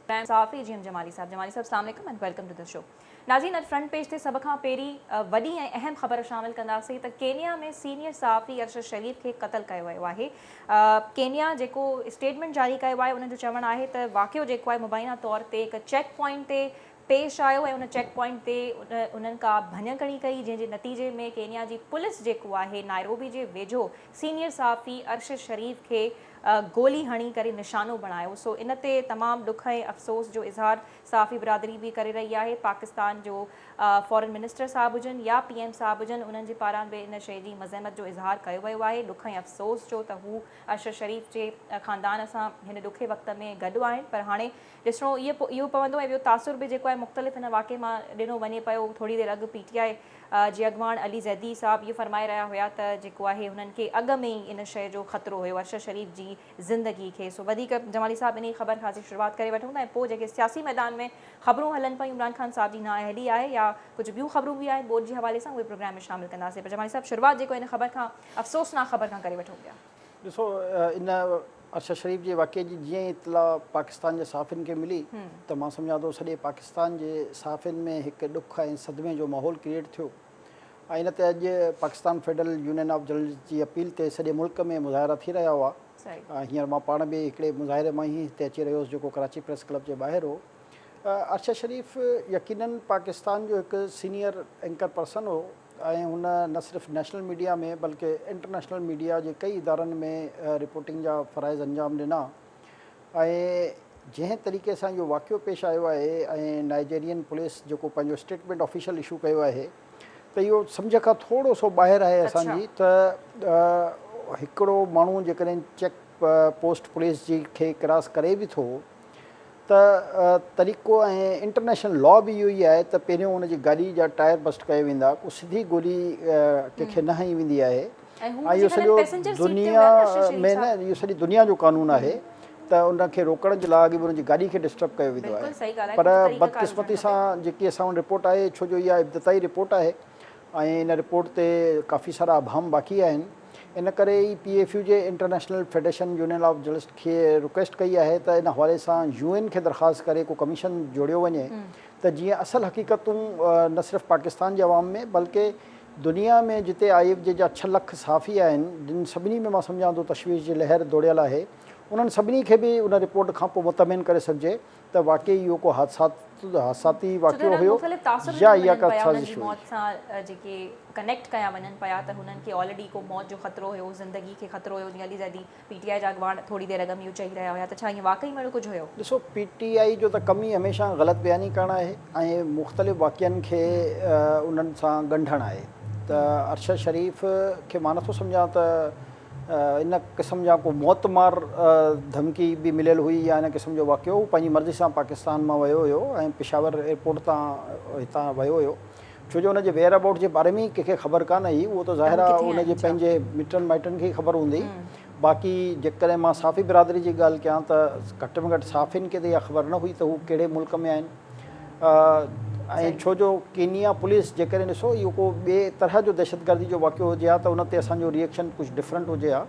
صحافي جي ايم جمالي صاحب. جمالي صاحب، السلام عليڪم and welcome to the show. ناظرين، اڄ فرنٽ پيج تي سڀ کان پهرين وڏي ۽ اهم خبر شامل ڪنداسين ته ڪينيا ۾ سينيئر صحافي ارشد شريف کي قتل ڪيو ويو آهي. ڪينيا جيڪو اسٽيٽمينٽ جاري ڪيو آهي، ان جو چوڻ آهي ته واقعو جيڪو آهي مبينا طور تي هڪ چيڪ پوائنٽ تي پيش آيو ۽ ان چيڪ پوائنٽ تي انهن ڪا ڀڃڪڙي ڪئي، جنهن جي نتيجي ۾ ڪينيا جي پوليس جيڪو آهي نائروبي جي ويجهو سينيئر صحافي ارشد شريف کي گولي هڻي ڪري نشانو بڻايو. سو ان تي تمام ڏک ۽ افسوس جو اظهار صحافي برادري به ڪري رهي آهي. پاڪستان جو فارن منسٽر صاحب هجن يا پي ايم صاحب هجن، انهن جي پاران به ان شيء جي مذمت جو اظهار ڪيو ويو آهي، ڏک ۽ افسوس جو ته هو ارشد شريف جي خاندان سان هن ڏکي وقت ۾ گڏ آهن. پر هاڻي ڏسڻو اهو پوندو ۽ ٻيو تاثر به جيڪو آهي مختلف هن واقعي مان ڏنو وڃي پيو. ٿوري دير اڳ پي ٽي آء جي اڳواڻ علي زيدي صاحب اهو فرمائي رهيا هيا ته جيڪو آهي هنن کي اڳ ۾ ئي ان شيء جو خطرو هيو ارشد شريف جي زندگي کي. سو وڌيڪ جمالي صاحب انهي خبر کان اسين شروعات ڪري وٺون ٿا ۽ پوء جيڪي سياسي ميدان ۾ خبرون هلن پيون، عمران خان صاحب جي نااهلي آهي يا ڪجهه ٻيون خبرون به آهن ٻوڏ جي حوالي سان، اهي پروگرام ۾ شامل ڪنداسين. پر جمالي صاحب، شروعات جيڪو ان خبر کان، افسوسناڪ خبر کان ڪري وٺون پيا. ڏسو، ان ارشد شريف جي واقعي جي جيئن ئي اطلاع پاڪستان جي صحافين کي ملي ته مان سمجهان ٿو سڄي پاڪستان جي صحافين ۾ هڪ ڏک ۽ صدمي جو ماحول ڪريئيٽ ٿيو ۽ ان تي اڄ Pakistan federal union of journalist جي اپيل تي سڄي ملڪ ۾ مظاهرا ٿي رهيا هئا. هينئر مان پاڻ به هڪڙي مظاهري مان ئي هتي اچي رهيو هوس جيڪو ڪراچي پريس ڪلب جي ٻاهر هو. ارشد شريف يقينن پاڪستان جو هڪ سينيئر اينڪر پرسن هو ۽ هن نه صرف نيشنل ميڊيا ۾ بلڪه انٽرنيشنل ميڊيا جي ڪئي ادارن ۾ رپورٽنگ جا فرائض انجام ڏنا ۽ جنهن طريقي سان اهو واقعو پيش آيو آهي ۽ نائجيرين پوليس جيڪو پنهنجو اسٽيٽمينٽ آفيشل اشو ڪيو آهي ته اهو سمجهه کان ٿورو سو ٻاهر آهي اسان جي ته هڪڙو ماڻهو جيڪڏهن چيڪ پوسٽ پوليس جي کي ڪراس ڪري به ٿو ته طريقو ۽ انٽرنيشنل لا به اهو ئي آهي ته پهريون ان جي گاڏي جا ٽائر بسٽ ڪيا ويندا، ڪو سڌي گولي ڪنهن کي نه هنئي ويندي آهي ۽ اهو سڄو دنيا ۾ نه اهو سڄي دنيا جو قانون آهي ته ان کي روڪڻ جي لاء اڳي به ان جي گاڏي کي ڊسٽرب ڪيو ويندو آهي پر بدقسمتي سان جيڪي اسان وٽ رپورٽ آهي ڇو جو اها ابتدائي رپورٽ آهي ۽ ان رپورٽ تي ڪافي سارا ابهام باقي آهن ان ڪري ئي پي ايف يو جي international federation union of journalist کي رڪويسٽ ڪئي آهي ته ان حوالي سان يو اين کي درخواست ڪري ڪو ڪميشن جوڙيو وڃي ته جيئن اصل حقيقتون نه صرف پاڪستان جي عوام ۾ بلڪه دنيا ۾ جتي I F جي جا ڇهه لک صحافي آهن جن سڀني ۾ مان سمجهان ٿو تشويش جي لهر دوڙيل آهي انهن سڀني کي به ان رپورٽ کانپوء مطمئن ڪري سگهجي ته واقعي اهو ڪو حادثاتي ڇو ته واقعو هن هيو مختلف تاثر يا ڏنا اها وڃن ڪا پيا انهن سازش جي هئي. موت سان جيڪي ڪنيڪٽ ڪيا وڃن پيا ته هنن کي آلريڊي ڪو موت جو خطرو هيو، زندگي کي خطرو هيو، جيئن علي زيدي پي ٽي آء جا اڳواڻ ٿوري دير اڳ ۾ اهو چئي رهيا هيا ته ڇا ائين واقعي ۾ اهڙو ڪجهه هيو؟ ڏسو، پي ٽي آء جو ته ڪم ئي هميشه غلط بياني ڪرڻ آهي ۽ مختلف واقعن کي انهن سان ڳنڍڻ آهي ته ارشد شريف کي مان نٿو سمجهان ته ان قسم جا ڪو موت مار ڌمڪي به مليل هئي يا ان قسم جو واقعو. هو پنهنجي مرضي سان پاڪستان مان ويو هيو ۽ پشاور ايئرپورٽ تان هتان ويو هيو ڇو جو ان جي ويئر ابائوٽ جي باري ۾ ئي ڪنهن کي خبر ڪانه هئي. اهو ته ظاهر آهي ان جي پنهنجي مٽن مائٽن کي ئي خبر هوندي. باقي جيڪڏهن مان صحافي برادري جي ڳالهه ڪيان ته گهٽ ۾ گهٽ صحافين کي ته اها خبر نه هئي ته هو ڪهڙي ملڪ ۾ آهن ۽ ڇو جو ڪينيا پوليس جيڪڏهن ڏسو اهو ڪو ٻئي طرح جو دهشتگردي جو واقعو هجي ها ته ان تي اسان جو ريئيڪشن ڪجهه ڊفرنٽ هجي ها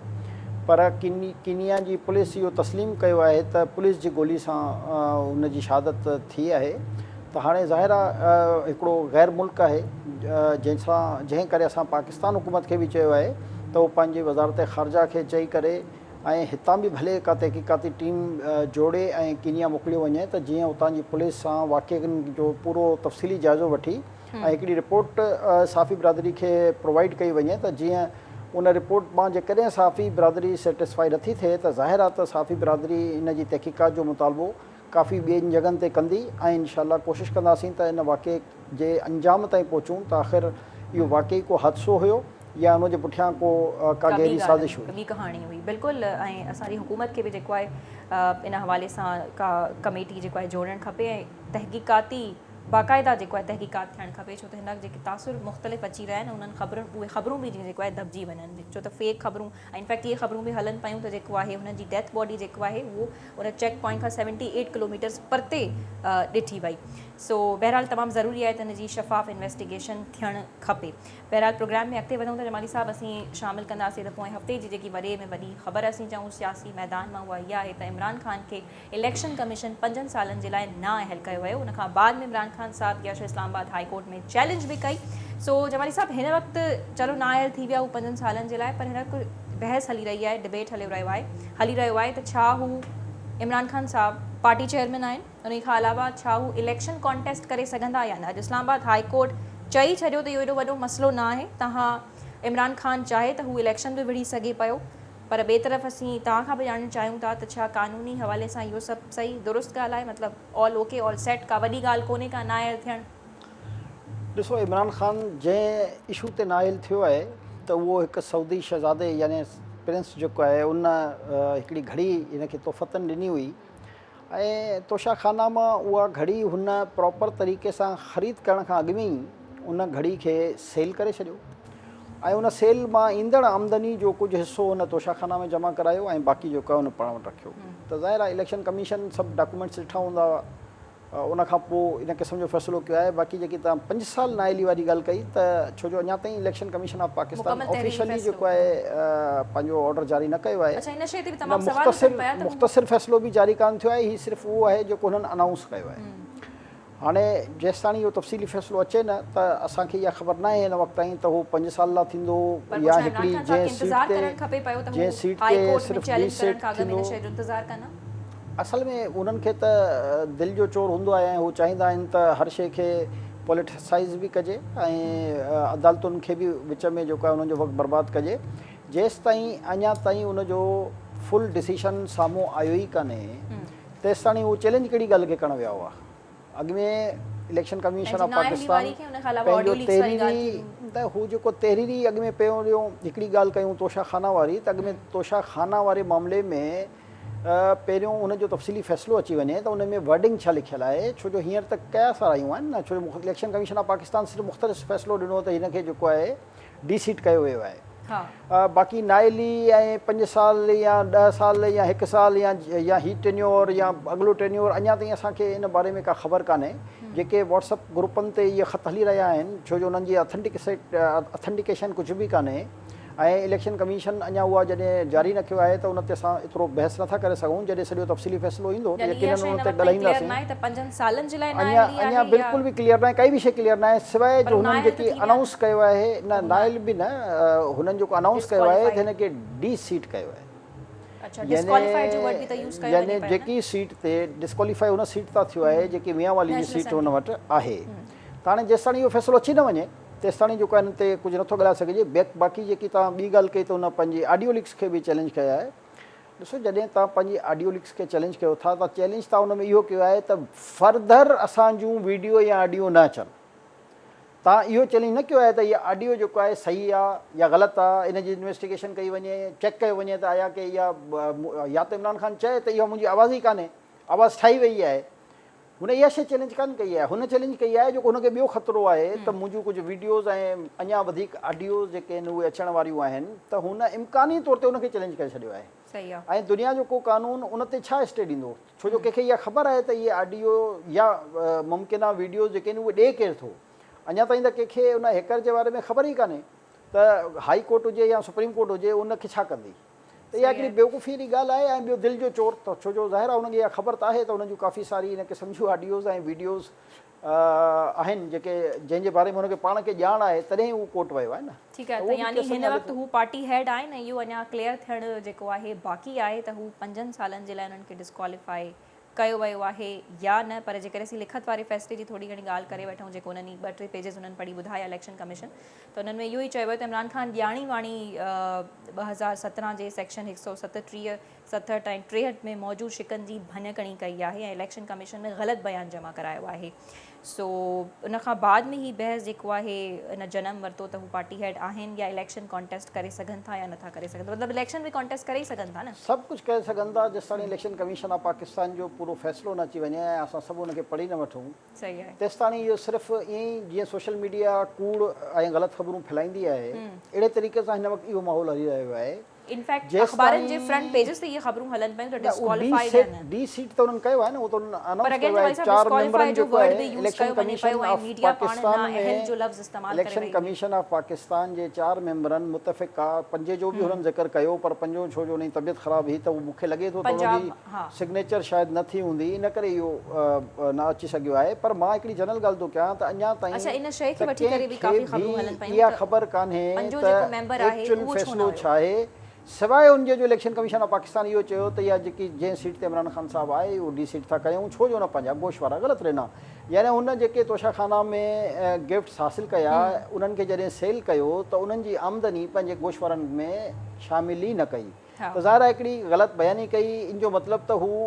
پر ڪينيا جي پوليس اهو تسليم ڪيو آهي ته پوليس جي گولي سان ان جي شهادت ٿي آهي ته هاڻي ظاهر آهي هڪڙو غير ملڪ آهي جنهن سان جنهن ڪري اسان پاڪستان حڪومت کي به چيو آهي ته هو پنهنجي وزارت خارجه کي چئي ڪري ۽ هتان به ڀلي ڪا تحقيقاتي ٽيم جوڙي ۽ ڪينيا موڪليو وڃي ته جيئن اتان جي پوليس سان واقعن جو پورو تفصيلي جائزو وٺي ۽ هڪڙي رپورٽ صحافي برادري کي پرووائيڊ ڪئي وڃي ته جيئن ان رپورٽ مان جيڪڏهن صحافي برادري سيٽسفائي نٿي ٿئي ته ظاهر آهي ته صحافي برادري ان جي تحقيقات جو مطالبو ڪافي ٻين جڳهن تي ڪندي ۽ انشاء الله ڪوشش ڪنداسين ته ان واقعي جي انجام تائين پهچون ته آخر اهو واقعي ڪو حادثو هيو يا ان جي پٺيان ڪو ڪا ڪا ٻي گهري ڳالهه سازش ڪا هئي. ٻي ڪهاڻي هئي. بلڪل ۽ اسان جي حڪومت کي به جيڪو آهي ان حوالي سان ڪا ڪميٽي جيڪو آهي جوڙڻ کپي ۽ تحقيقاتي باقاعده جيڪو آهي تحقيقات ٿيڻ کپي ڇو ته هن وقت جيڪي تاثر مختلف اچي رهيا آهن انهن خبرن اهي خبرون به جيڪو آهي دٻجي وڃن ڇو ته فيڪ خبرون ۽ انفيڪٽ اهي خبرون به هلن پيون ته جيڪو آهي هنن جي ڊيٿ باڊي جيڪو آهي اهو ان چيڪ پوائنٽ کان 78 ڪلوميٽرز پرتي ڏٺي وئي سو بهرحال تمام ضروري آهي ته هن جي شفاف انويسٽيگيشن ٿيڻ کپي. بهرحال پروگرام ۾ اڳتي وڌون ته جمالي صاحب اسين شامل ڪنداسين ته پوئين هفتي جي جيڪي وڏي ۾ وڏي خبر اسين چئون سياسي ميدان مان اها اها آهي ته عمران خان کي اليڪشن ڪميشن پنجن سالن جي لاء نااهل ڪيو ويو ان کان بعد ۾ عمران خان صاحب اها شيء اسلام آباد هائي ڪورٽ ۾ چئلينج به ڪئي سو جمالي صاحب هن وقت چلو نااهل ٿي ويا هو پنجن سالن جي لاء پر هن وقت بحث هلي رهي آهي ڊبيٽ هليو رهيو آهي هلي رهيو آهي ته ڇا هو عمران خان صاحب پارٽي چيئرمين آهن انهي کان علاوه ڇا هو اليڪشن ڪانٽيسٽ ڪري سگهندا يا نه؟ اڄ اسلام آباد هاء ڪورٽ چئي ڇڏيو ته اهو ايڏو وڏو مسئلو نه آهي، توهان عمران خان چاهي ته هو اليڪشن به وڙهي سگهي پيو پر ٻئي طرف اسين توهان کان به ڄاڻڻ چاهيون ٿا ته ڇا قانوني حوالي سان اهو سڀ صحيح درست ڳالهه آهي مطلب آل اوڪي آل سيٽ ڪا وڏي ڳالهه ڪونهي ڪا نااهل ٿيڻ؟ ڏسو عمران خان جنهن اشو تي نااهل ٿيو آهي ته اهو هڪ سعودي شهزادي يعني پرنس جيڪو آهي ان هڪڙي گهڙي هن کي تحفتن ڏني هئي ۽ توشا خانه مان اها گهڙي هن پراپر طريقي سان خريد ڪرڻ کان اڳ ۾ ئي ان گهڙي کي سيل ڪري ڇڏيو ۽ ان سيل مان ايندڙ آمدني جو ڪجهه حصو هن توشا خانه ۾ جمع ڪرايو ۽ باقي جيڪو آهي ان پاڻ وٽ رکيو ته ظاهر آهي اليڪشن ڪميشن سڀ ڊاڪومينٽس ڏٺا هوندا ان کان پوء ان قسم جو فيصلو ڪيو آهي باقي جيڪي توهان پنج سال نااهلي واري ڳالهه ڪئي ته ڇو جو اڃا تائين election commission of Pakistan officially جيڪو آهي پنهنجو آرڊر جاري نه ڪيو آهي نه مختصر مختصر فيصلو به جاري ڪانه ٿيو آهي هي صرف اهو آهي جيڪو هنن انائونس ڪيو آهي هاڻي جيستاڻي اهو تفصيلي فيصلو اچي نه ته اسان کي اها خبر ناهي هن وقت تائين ته هو پنج سال لاء ٿيندو يا هڪڙي جنهن سيٽ تي جنهن سيٽ تي صرف ڊي سيٽ ٿيندو. اصل ۾ انهن کي ته دل جو چور هوندو آهي ۽ هو چاهيندا آهن ته هر شيء کي پوليٽسائيز به ڪجي ۽ عدالتن کي به وچ ۾ جيڪو آهي انهن جو وقت برباد ڪجي جيستائين اڃا تائين ان جو فل ڊسيشن سامهون آيو ئي ڪانهي تيستاڻي هو چئلينج ڪهڙي ڳالهه کي ڪرڻ ويا هئا اڳ ۾ اليڪشن ڪميشن آف پاڪستان پنهنجو تحريري ته هو جيڪو تحريري اڳ ۾ پهريون هڪڙي ڳالهه ڪيون توشا خانه واري ته اڳ ۾ توشا خانه واري معاملي ۾ پهريون ان جو تفصيلي فيصلو اچي وڃي ته ان ۾ ورڊنگ ڇا لکيل آهي ڇو جو هينئر ته قياس آرايون آهن نه ڇو جو اليڪشن ڪميشن آف پاڪستان صرف مختصر فيصلو ڏنو ته هن کي جيڪو آهي ڊي سيٽ ڪيو ويو آهي باقي نااهلي ۽ پنج سال يا ڏهه سال يا هڪ سال يا يا هي ٽينيور يا اڳلو ٽينيور اڃا تائين اسان کي ان باري ۾ ڪا خبر ڪانهي جيڪي واٽس اپ گروپن تي اهي خط هلي رهيا آهن ڇو جو انهن جي اٿينٽيڪيشن ڪجهه به ڪانهي ۽ اليڪشن ڪميشن اڃا اها جڏهن جاري نه ڪيو آهي ته ان تي اسان ايترو بحث نٿا ڪري سگهون جڏهن سڄو تفصيلي فيصلو ايندو ته يقينن ان تي ڳالهائينداسين اڃا اڃا بلڪل به ڪليئر ناهي ڪائي به شيء ڪليئر ناهي سواء جو هنن جيڪي انائونس ڪيو آهي نه نااهل به نه هنن جيڪو انائونس ڪيو آهي ته هن کي ڊي سيٽ ڪيو آهي يعني جيڪي سيٽ تي ڊسڪواليفائي ان سيٽ تان ٿيو آهي جيڪي ميان والي جي سيٽ هن وٽ آهي ته هاڻي جيستاڻي اهو فيصلو اچي نه وڃي تيستاڻي جيڪو آهي ان تي ڪجهه نٿو ڳالهائي سگهجي. باقي جيڪي توهان ٻي ڳالهه ڪئي ته هن پنهنجي آڊيو ليڪس کي به چئلينج ڪيو آهي. ڏسو جڏهن توهان پنهنجي آڊيو ليڪس کي چئلينج ڪيو ٿا ته چئلينج توهان ان ۾ اهو ڪيو آهي ته فرڌر اسان جون ويڊيو يا آڊيو نه اچن. توهان اهو چئلينج نه ڪيو آهي ته اها آڊيو جيڪو آهي صحيح آهي يا غلط آهي ان جي انويسٽيگيشن ڪئي وڃي، چيڪ ڪيو وڃي ته آيا ڪي اها يا ته عمران خان چئي ته اها منهنجي آواز ئي ڪانهي، آواز ٺاهي وئي آهي. هن اها شيء چئلينج ڪانه ڪئي آهي، هن چئلينج ڪئي آهي جيڪو هن کي ٻيو خطرو آهي ته منهنجون ڪجهه وڊيوز ۽ اڃا وڌيڪ آڊيوز جيڪي آهن اهي اچڻ واريون آهن ته هن امڪاني طور تي ان کي چئلينج ڪري ڇڏيو آهي ۽ دنيا جو ڪو قانون ان تي ڇا اسٽي ڏيندو ڇو جو ڪنهن کي اها خبر آهي ته اهي آڊيو يا ممڪنه وڊيوز جيڪي آهن اهي ڏئي ڪير ٿو اڃا تائين ته ڪنهن کي ان هيڪر جي باري ۾ خبر ئي ڪانهي ته هائي ڪورٽ هجي يا سپريم ڪورٽ هجي ان کي ڇا ڪندي. ته اها هڪڙي بيوقوفيء جي ڳالهه آهي ۽ ٻيو دل جو چور ته ڇو جو ظاهر آهي هن کي اها خبر ته آهي ته هن جون ڪافي ساري ان قسم جون آڊيوز ۽ ويڊيوز آهن جيڪي جنهن جي باري ۾ هن کي پاڻ کي ڄاڻ آهي تڏهن هو ڪورٽ ويو آهي نه ٺيڪ آهي ته يعني هن وقت هو پارٽي هيڊ آهن ۽ اهو اڃا ڪليئر ٿيڻ جيڪو آهي باقي آهي ته هو پنجن سالن جي لاء انهن کي ڊسڪواليفائي ڪيو ويو آهي يا نه پر جيڪڏهن اسين لکت واري فيصلي جي ٿوري گهڻي ڳالهه ڪري وٺون جيڪو انهن ئي ٻه ٽي پيجز انهن پڙهي ٻڌايا اليڪشن ڪميشن ته انهن ۾ اهو ئي چيو ويو ته عمران خان ڄاڻي واڻي 2017 جي سيڪشن 137 67 ۽ 63 ۾ موجود شقن جي ڀڃڪڙي ڪئي آهي ۽ اليڪشن ڪميشن ۾ غلط بيان جمع ڪرايو آهي. سو ان کان بعد ۾ هي بحث جيڪو آهي ان جنم ورتو ته هو پارٽي هيڊ آهن يا اليڪشن ڪانٽيسٽ ڪري سگهن ٿا يا نٿا ڪري سگهن مطلب اليڪشن به ڪانٽيسٽ ڪري ئي سگهن ٿا نه. سڀ ڪجهه ڪري سگهن ٿا جيستاڻي اليڪشن ڪميشن آف پاڪستان جو پورو فيصلو نه اچي وڃي ۽ اسان سڀ ان کي پڙهي نه وٺون صحيح آهي. تيستاڻي اهو صرف ائين ئي جيئن سوشل ميڊيا ڪوڙ ۽ غلط خبرون ڦهلائيندي آهي اهڙي طريقي سان هن وقت اهو ماحول هلي رهيو آهي. انفيڪٽ اخبارن جي فرنٽ پيجز تي اهي خبرون هلن پيون ته ڊسڪواليفائيڊ آهن. ڊي سيٽ ته انهن ڪيو آهي نه اهو ته انهن انائونس ڪيو آهي چار ميمبرن جيڪو آهي election commission of Pakistan ۾ election commission of Pakistan جي چار ميمبرن متفقه پنجين جو به هنن ذڪر ڪيو پر پنجون ڇو جو ان جي طبيعت خراب هئي ته اهو مون کي لڳي ٿو ته ان جي سگنيچر شايد نه ٿي هوندي ان ڪري اهو نه اچي سگهيو آهي پر مان هڪڙي جنرل ڳالهه ٿو ڪيان ته اڃا تائين ته ڪنهن کي به اها خبر ڪانهي ته ايڪچوئل فيصلو ڇا آهي سواء ان جي جو اليڪشن ڪميشن آف پاڪستان اهو چيو ته اها جيڪي جنهن سيٽ تي عمران خان صاحب آهي اهو ڊي سيٽ ٿا ڪيون ڇو جو هن پنهنجا گوشوارا غلط ڏنا يعني هن جيڪي توشه خانه ۾ گفٽس حاصل ڪيا انهن کي جڏهن سيل ڪيو ته انهن جي آمدني پنهنجي گوشوارن ۾ شامل ئي نه ڪئي ته ظاهر آهي هڪڙي غلط بياني ڪئي ان جو مطلب ته هو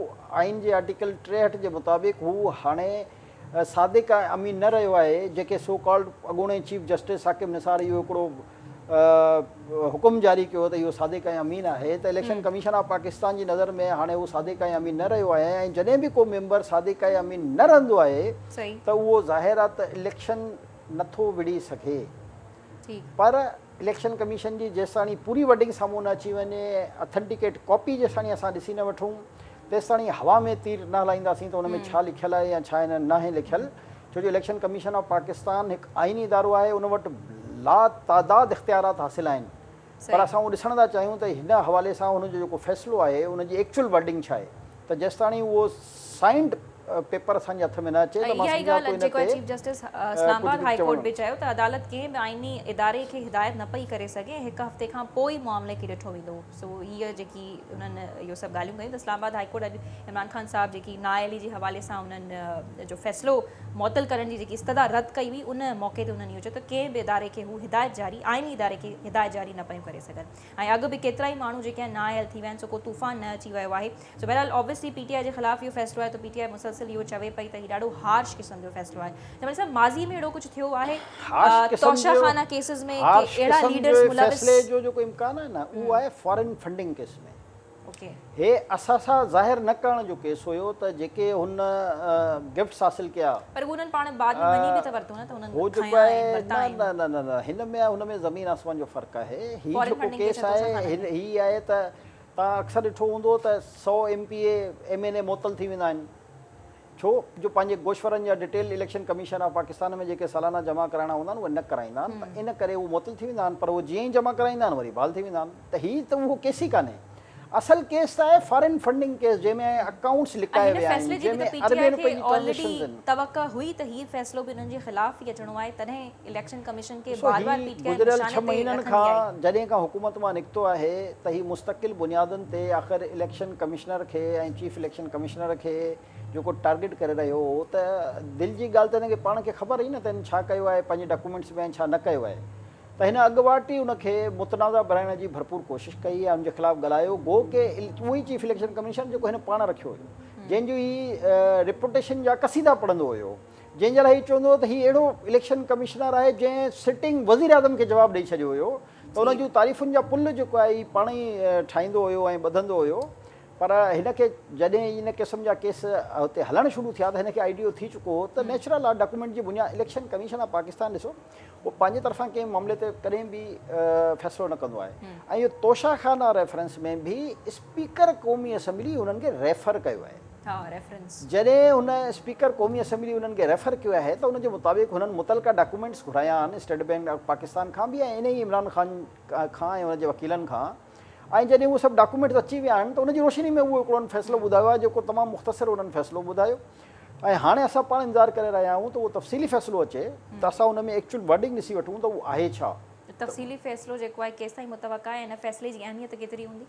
آئين جي آرٽيڪل 63 جي مطابق هو هاڻي صادق ۽ امين نه رهيو آهي جيڪي سو ڪالڊ اڳوڻي چيف جسٽس ثاقب نثار اهو هڪڙو حڪم جاري ڪيو ته اهو صادق ۽ امين آهي ته اليڪشن ڪميشن آف پاڪستان جي نظر ۾ هاڻي هو صادق ۽ امين نه رهيو آهي ۽ جڏهن به ڪو ميمبر صادق ۽ امين نه رهندو آهي ته اهو ظاهر آهي ته اليڪشن نٿو وڙهي سگهي پر اليڪشن ڪميشن جي جيستاڻي پوري ورڊنگ سامهون نه اچي وڃي، اٿنٽيڪيٽ ڪاپي جيستاڻي اسان ڏسي نه وٺون، تيستاڻي هوا ۾ تير نه هلائينداسين ته ان ۾ ڇا لکيل آهي يا ڇا ناهي لکيل، ڇو جو اليڪشن ڪميشن آف پاڪستان هڪ آئيني ادارو آهي، ان وٽ لا تعداد اختيارات حاصل آهن، پر اسان اهو ڏسڻ ٿا چاهيون ته هن حوالي سان هن جو جيڪو فيصلو آهي ان جي ايڪچوئل ورڊنگ ڇا آهي ته جيستاڻي اهو سائنڊ پيپر اسان جي هٿ ۾ نه اچي ته مان اها ئي سمجهان ڳالهه ٿو اڄ ان جيڪو تي چيف جسٽس اسلام ڪجهه آباد به هاء چوڻ ڪورٽ به چيو ته عدالت ڪنهن به آئيني اداري کي هدايت نه پئي ڪري سگهي ۽ هڪ هفتي کان پوء ئي معاملي کي ڏٺو ويندو سو هيء جيڪي انهن اهو سڀ ڳالهيون ڪيون ته اسلام آباد هاء ڪورٽ اڄ عمران خان صاحب جيڪي نااهلي جي حوالي سان انهن جو فيصلو معطل ڪرڻ جي جيڪي استدعا رد ڪئي هئي ان موقعي تي انهن اهو چيو ته ڪنهن به اداري کي هو هدايت جاري آئيني اداري کي هدايت جاري نه پيون ڪري سگهن ۽ اڳ به ڪيترائي ماڻهو جيڪي آهن نااهل ٿي ويا آهن سو ڪو طوفان نه اچي ويو آهي سو بهرحال آبويسلي پي ٽي آء جي خلاف اهو فيصلو آهي ته پي ٽي آء مسلسل اهو چوي پئي ته هي ڏاڍو هارش قسم جو فيصلو آهي جمالي صاحب ماضي ۾ اهڙو ڪجهه ٿيو آهي هارش قسم توشه جو خانه ڪيسز ۾ ڪي هارش اهڙا قسم جو ليڊرز ملوث فيصلي جو جيڪو امڪان آهي نه اهو آهي فارين فنڊنگ ڪيس ۾ اوڪي. هي اثاثا ظاهر نه ڪرڻ جو ڪيس هيو ته جيڪي هن گفٽس حاصل ڪيا. پر هو انهن پاڻ بعد ۾ مڃي به ته ورتو نه ته انهن هو جيڪو کنيا آهي آهن ورتا نه آهن. نه نه نه نه هن ۾ ۽ هن ۾ زمين آسمان جو فرق آهي هي فارين جيڪو فنڊنگ ڪيس ڪيس ۽ توشه آهي خانه هن ۾. هي آهي ته توهان اڪثر ڏٺو هوندو ته 100 M P A M N A معطل ٿي ويندا آهن ڇو جو پنهنجي گوشورن جا detail election commission of Pakistan ۾ جيڪي سالانه جمع ڪرائڻا هوندا آهن اهي نه ڪرائيندا آهن ته ان ڪري اهي معطل ٿي ويندا آهن پر اهي جيئن ئي جمع ڪرائيندا آهن وري بحال ٿي ويندا آهن ته هي ته اهو ڪيس ئي ڪانهي اصل ڪيس ته آهي فارين فنڊنگ ڪيس جنهن ۾ اڪائونٽس ۽ لڪايا هن ويا آهن فيصلي جي به جنهن ته ۾ پي ٽي آء اربين کي روپين جي آلريڊي ٽرانزيڪشنز آهن. توقع هئي ته هي فيصلو به انهن جي خلاف ئي اچڻو آهي تڏهن اليڪشن ڪميشن کي ڏسو بار بار هي پي ٽي آء گذريل ڇهه نشاني تي مهينن رکندي آئي. کان جڏهن کان حڪومت مان نڪتو آهي ته هي مستقل بنيادن تي آخر اليڪشن ڪمشنر کي ۽ چيف اليڪشن ڪمشنر کي جيڪو ٽارگيٽ ڪري رهيو هو ته دل جي ڳالهه ته هن کي پاڻ کي خبر هئي نه ته هن ڇا ڪيو آهي پنهنجي ڊاڪومينٽس ۾ ۽ ڇا نه ڪيو آهي ته هن اڳواٽ ئي ان کي متنازع بڻائڻ جي ڀرپور ڪوشش ڪئي ۽ ان جي خلاف ڳالهايو گو ڪي اهو ئي چيف اليڪشن ڪمشنر جيڪو هن پاڻ رکيو هيو جنهن جو هي ريپوٽيشن جا قصيدا پڙهندو هيو جنهن جي لاء هي چوندو هو ته هي اهڙو اليڪشن ڪمشنر آهي جنهن سٽنگ وزيراعظم کي جواب ڏئي ڇڏيو هيو ته ان جون تعريفن جا پل جيڪو آهي هي پاڻ ئي ٺاهيندو هيو ۽ ٻڌندو هيو پر هن کي جڏهن ان قسم جا ڪيس هتي هلڻ شروع ٿيا ته هن کي آئيڊيو ٿي چڪو هو ته نيچرل آ ڊاڪومينٽ جي بنياد اليڪشن ڪميشن آف پاڪستان ڏسو اهو پنهنجي طرفان ڪنهن معاملي تي ڪڏهن به فيصلو نه ڪندو آهي ۽ اهو توشا خانه ريفرنس ۾ به اسپيڪر قومي اسيمبلي انهن کي ريفر ڪيو آهي جڏهن هن اسپيڪر قومي اسيمبلي انهن کي ريفر ڪيو آهي ته ان جي مطابق هنن متعلقه ڊاڪومينٽس گهرايا آهن اسٽيٽ بينڪ آف پاڪستان کان به ۽ انهي عمران خان کان ۽ ان جي وڪيلن کان ۽ جڏهن اهي سڀ ڊاڪيومينٽس اچي ويا آهن ته ان جي روشني ۾ اهو هڪڙو انهن فيصلو ٻڌايو آهي جيڪو تمام مختصر انهن فيصلو ٻڌايو ۽ هاڻي اسان پاڻ انتظار ڪري رهيا آهيون ته اهو تفصيلي فيصلو اچي ته اسان ان ۾ ايڪچوئل ورڊنگ ڏسي وٺون ته اهو آهي ڇا. تفصيلي فيصلو جيڪو آهي ڪيستائين متوقع آهي ۽ ان فيصلي جي اهميت ڪيتري هوندي؟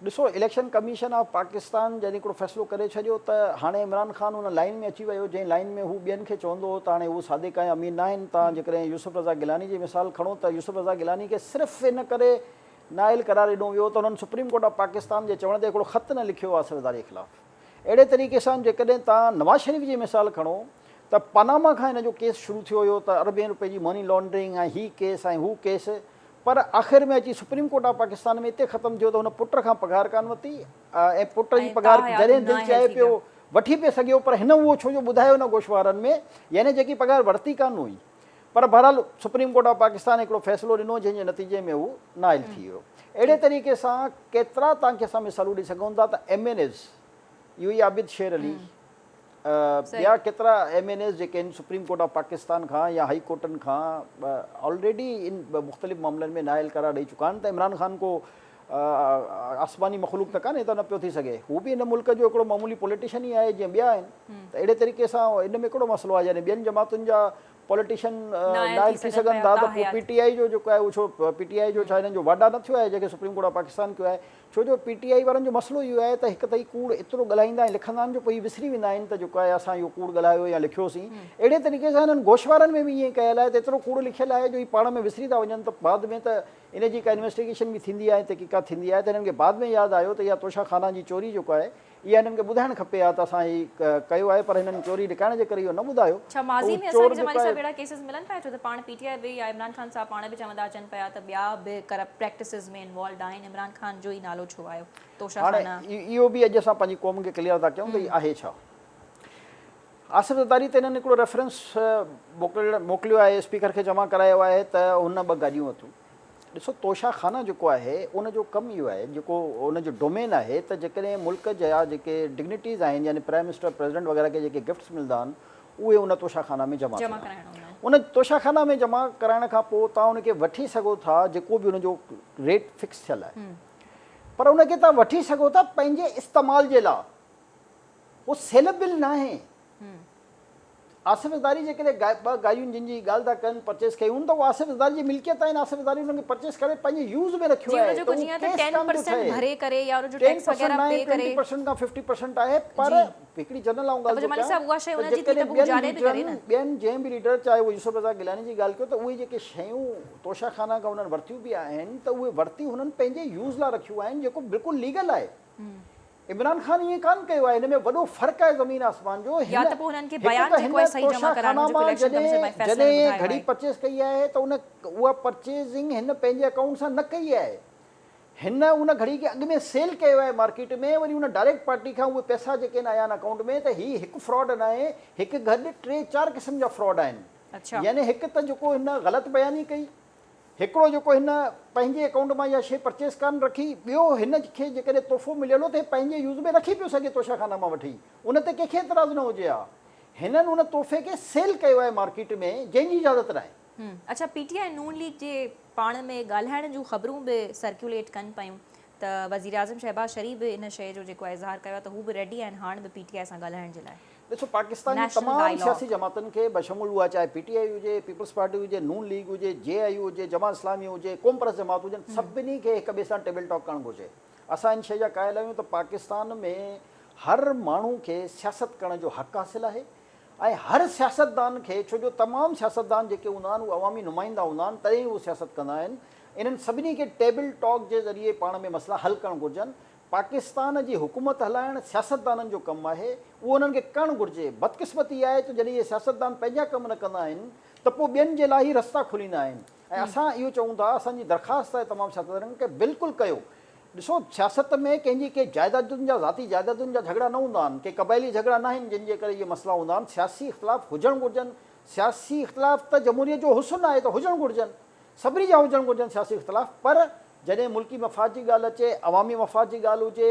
ڏسو اليڪشن ڪميشن آف پاڪستان جڏهن هڪڙو فيصلو ڪري ڇڏيو ته هاڻي عمران خان ان لائين ۾ اچي ويو جنهن لائين ۾ هو ٻين کي چوندو هو ته هاڻي هو صادق ۽ امين ناهن. توهان جيڪڏهن يوسف رضا گيلاني جي مثال کڻو ته يوسف رضا گيلاني کي صرف ان ڪري نااهل قرار ڏنو ويو ته انهن سپريم ڪورٽ آف پاڪستان جي چوڻ تي هڪڙو خط نه لکيو آصف زرداري خلاف. اهڙي طريقي سان جيڪڏهن توهان نواز شريف جي مثال کڻو ته پاناما کان هن جو ڪيس شروع ٿيو هيو ته اربين روپين جي مني لانڊرنگ ۽ هي ڪيس ۽ هو ڪيس پر آخر ۾ اچي سپريم ڪورٽ آف پاڪستان ۾ اتي ختم ٿيو ته هن پٽ کان پگهار ڪانه ورتي ۽ پٽ جي پگهار جڏهن دل چاهي پيو وٺي پئي سگهيو پر هن اهو ڇو جو ٻڌايو نه گوشوارن ۾ يعني جيڪي پگهار ورتي ڪانه هئي پر بهرحال سپريم ڪورٽ آف پاڪستان هڪڙو فيصلو ڏنو جنهن جي نتيجي ۾ هو نااهل ٿي ويو. اهڙي طريقي سان ڪيترا توهان کي اسان مثالون ڏئي سگهون ٿا ته ايم اين ايز اهو ئي عابد شير علي ٻيا ڪيترا ايم اين ايز جيڪي آهن سپريم ڪورٽ آف پاڪستان کان يا هائي ڪورٽن کان آلريڊي ان مختلف معاملن ۾ نااهل قرار ڏئي چڪا آهن ته عمران خان ڪو آسماني مخلوق ته ڪانهي ته نه پيو ٿي سگهي هو به هن ملڪ جو هڪڙو معمولي پوليٽيشن ئي آهي جيئن ٻيا آهن ته اهڙي طريقي سان ان ۾ ڪهڙو مسئلو آهي يعني ٻين جماعتن جا پوليٽيشن نااهل ٿي سگهن ٿا ته پوء پي ٽي آء جو جيڪو آهي اهو ڇو پي ٽي آء جو ڇا هنن جو واڊا نه ٿيو آهي جنهن کي سپريم ڪورٽ آف پاڪستان ڪيو آهي ڇو جو پي ٽي آء وارن جو مسئلو اهو آهي ته هڪ ته هي ڪوڙ ايترو ڳالهائيندا ۽ لکندا آهن جو پوء هي وسري ويندا آهن ته جيڪو آهي اسان اهو ڪوڙ ڳالهايو يا لکيوسين اهڙي طريقي سان هنن گوشوارن ۾ به ائين ڪيل آهي ته ايترو ڪوڙ لکيل آهي جو هي پاڻ ۾ وسري ٿا وڃن ته بعد ۾ ته ان جي ڪا انويسٽيگيشن به ٿيندي آهي تحقيقات ٿيندي آهي ته هنن کي بعد ۾ ياد آيو ته اها توشا خانه جي چوري جيڪو آهي اها هنن کي ٻڌائڻ کپي ها ته اسان هي ڪيو آهي پر هنن چوري لڪائڻ جي ڪري اهو نه ٻڌايو ڇا ماضي ۾ اسان کي جمالي صاحب اهڙا ڪيسز ملن پيا ڇو ته پاڻ پي ٽي آء به يا عمران خان صاحب پاڻ به چوندا اچن پيا ته ٻيا به ڪرپٽ پريڪٽسز ۾ انوالوڊ آهن عمران خان جو ئي نالو ڇو آيو توشا خانه. هاڻي اهو به اڄ اسان پنهنجي قوم کي ڪليئر ٿا ڪيون ته هي آهي ڇا؟ آصف زرداري ته هنن هڪڙو ريفرنس موڪليو آهي اسپيڪر کي جمع ڪرايو آهي ته هن ٻه گاڏيون ورتيون ڏسو توشا خانه جيڪو آهي ان جو ڪم اهو آهي جيڪو ان جو ڊومين آهي ته جيڪڏهن ملڪ جا جيڪي ڊگنيٽيز آهن يعني پرائم منسٽر پريزيڊنٽ وغيره کي جيڪي گفٽس ملندا آهن اهي ان توشا خانه ۾ جمع ٿيندا آهن ان توشا خانه ۾ جمع ڪرائڻ کان پوء توهان ان کي وٺي سگهو ٿا جيڪو به ان جو ريٽ فڪس ٿيل آهي پر ان کي توهان وٺي سگهو ٿا پنهنجي استعمال جي لاء هو سيلبل ناهي. آصف زرداري جيڪڏهن ٻه گاڏيون جن جي ڳالهه ٿا ڪن پرچيز ڪيون ته اهو آصف زرداري جي ملڪيت آهن آصف زرداري انهن کي پرچيز ڪري پنهنجي يوز ۾ رکيو آهي ته اهو ڪيس ڪانه ٿو ٺهي. ٽين پرسنٽ ناهي ٽوئنٽي پرسنٽ کان ففٽي پرسنٽ آهي پر هڪڙي جنرل آئون ڳالهه ٿو ڪيان ته جيڪڏهن ٻين ليڊرن ٻين جنهن به ليڊر چاهي اهو يوسف رضا گيلاني جي ڳالهه ڪيو ته اهي جيڪي شيون توشا خانه کان انهن ورتيون به آهن ته اهي ورتي هنن پنهنجي يوز لاء رکيون آهن جيڪو بلڪل ليگل آهي. عمران خان ائين ڪانه ڪيو آهي، هن ۾ وڏو فرق آهي زمين آسمان جو، هن يا ته پوء هنن کي بيان جيڪو آهي صحيح جمع ڪرائڻو جيڪو اليڪشن ڪميشن پنهنجي فيصلي ۾ جڏهن گهڙي پرچيز ڪئي آهي ته ان اها پرچيزنگ هن پنهنجي اڪائونٽ سان نه ڪئي آهي، هن ان گهڙي کي اڳ ۾ سيل ڪيو آهي مارڪيٽ ۾ وري ان ڊائريڪٽ پارٽي کان اهي پئسا جيڪي آهن آيا آهن اڪائونٽ ۾ ته هي هڪ فراڊ ناهي هڪ گڏ ٽي چار قسم جا فراڊ آهن يعني هڪ ته جيڪو هن غلط بياني ڪئي هڪڙو جيڪو هن پنهنجي اڪائونٽ مان اها شيء پرچيز ڪانه رکي، ٻيو هن کي جيڪڏهن تحفو مليل هو ته هي پنهنجي يوز ۾ رکي پيو سگهي توشه خانه مان وٺي، ان تي ڪنهن کي اعتراض نه هجي ها. هنن ان تحفي کي سيل ڪيو آهي مارڪيٽ ۾ جنهن جي اجازت ناهي. اڇا پي ٽي آء ۽ نون ليگ جي پاڻ ۾ ڳالهائڻ جون خبرون به سرڪيوليٽ ڪن پيون ته وزيراعظم شهباز شريف به ان شيء جو جيڪو آهي اظهار ڪيو آهي ته هو به ريڊي آهن هاڻ به پي ٽي آء سان ڳالهائڻ جي لاء. ڏسو پاڪستان جي تمام سياسي جماعتن کي بشمول اها چاهي پي ٽي آء هجي، پيپلز پارٽي هجي، نون ليگ هجي، جي آء يو هجي، جماعت اسلامي هجي، قوم پرست جماعت هجن سڀني کي هڪ ٻئي سان ٽيبل ٽاڪ ڪرڻ گهرجي. اسان ان شيء جا قائل آهيون ته پاڪستان ۾ هر ماڻهو کي سياست ڪرڻ جو حق حاصل آهي ۽ هر سياستدان کي ڇو جو تمام سياستدان جيڪي هوندا آهن اهي عوامي نمائندا هوندا آهن تڏهن ئي اهي سياست ڪندا آهن انهن سڀني کي ٽيبل ٽاڪ جي ذريعي پاڻ ۾ مسئلا حل ڪرڻ گهرجن. پاڪستان جي حڪومت هلائڻ سياستدانن جو ڪم آهي، اهو انهن کي ڪرڻ گهرجي. بدقسمتي اها آهي ته جڏهن اهي سياستدان پنهنجا ڪم نه ڪندا آهن ته پوء ٻين جي لاء هي رستا کوليندا آهن ۽ اسان اهو چئون ٿا اسان جي درخواست آهي تمام سياستدانن کي بلڪل ڪيو. ڏسو سياست ۾ ڪنهن جي ڪي جائيدادن جا ذاتي جائيدادن جا جهڳڙا نه هوندا آهن، ڪي قبائلي جهڳڙا ناهن جن جي ڪري اهي مسئلا هوندا آهن، سياسي اختلاف هجڻ گهرجن، سياسي اختلاف ته جمهوريت جو حسن آهي ته هجڻ گهرجن. سڀني جا هجڻ گهرجن سياسي اختلاف پر جڏهن ملڪي مفاد جي ڳالهه اچي، عوامي مفاد جي ڳالهه هجي،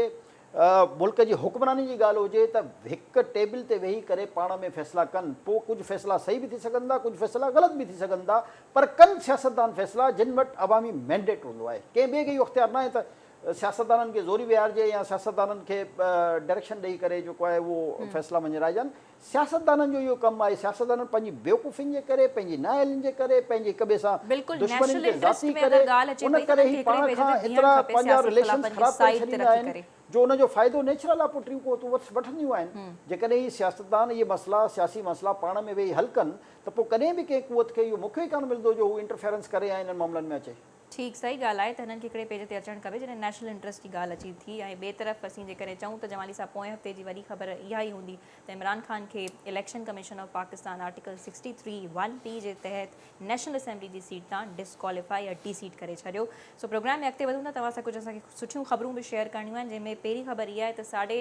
ملڪ جي حڪمراني جي ڳالهه هجي ته هڪ ٽيبل تي ويهي ڪري پاڻ ۾ فيصلا ڪن، پوء ڪجهه فيصلا صحيح به ٿي سگهن ٿا، ڪجهه فيصلا غلط به ٿي سگهن ٿا پر ڪن سياستدان فيصلا جن وٽ عوامي مينڊيٽ هوندو آهي، ڪنهن ٻئي کي اهو اختيار ناهي ته سياستدانن کي زوري ويهارجي يا سياستدانن کي ڊائريڪشن ڏئي ڪري جيڪو آهي اهو فيصلا مڃرائجن. سياستدانن جو اهو ڪم آهي، سياستدانن پنهنجي بيوقوفين جي ڪري، پنهنجي نااهلين جي ڪري، پنهنجي هڪ ٻئي سان دشمنين کي ذاتي ڪري، ان ڪري هي پاڻ کان ايترا پنهنجا رليشنز خراب ڪري ڇڏيندا آهن جو ان جو فائدو نيچرل آهي پوء ٽيون قوتون وٺنديون آهن. جيڪڏهن هي سياستدان اهي مسئلا، سياسي مسئلا پاڻ ۾ ويهي حل ڪن ته پوء ڪڏهن به ڪنهن قوت کي اهو موقعو ئي ڪانه ملندو جو هو انٽرفيرنس ڪري ۽ انهن معاملن ۾ اچي. ٺيڪ صحيح ڳالهه آهي ته هنن کي هڪڙي پيج تي اچڻ کپي جڏهن نيشنل انٽرسٽ جي ڳالهه اچي ٿي ۽ ٻئي طرف اسين جيڪڏهن چئون ته جمالي صاحب پوئين هفتي جي وڏي خبر اها ئي هوندي ته عمران خان کي election commission of Pakistan article 63 1 P جي تحت نيشنل اسيمبلي جي سيٽ تان ڊسڪواليفائي يا ڊي سيٽ ڪري ڇڏيو. سو پروگرام ۾ اڳتي وڌون ٿا توهان سان ڪجهه اسان کي سٺيون خبرون به شيئر ڪرڻيون آهن جنهن ۾ پهرين خبر اها آهي ته ساڍي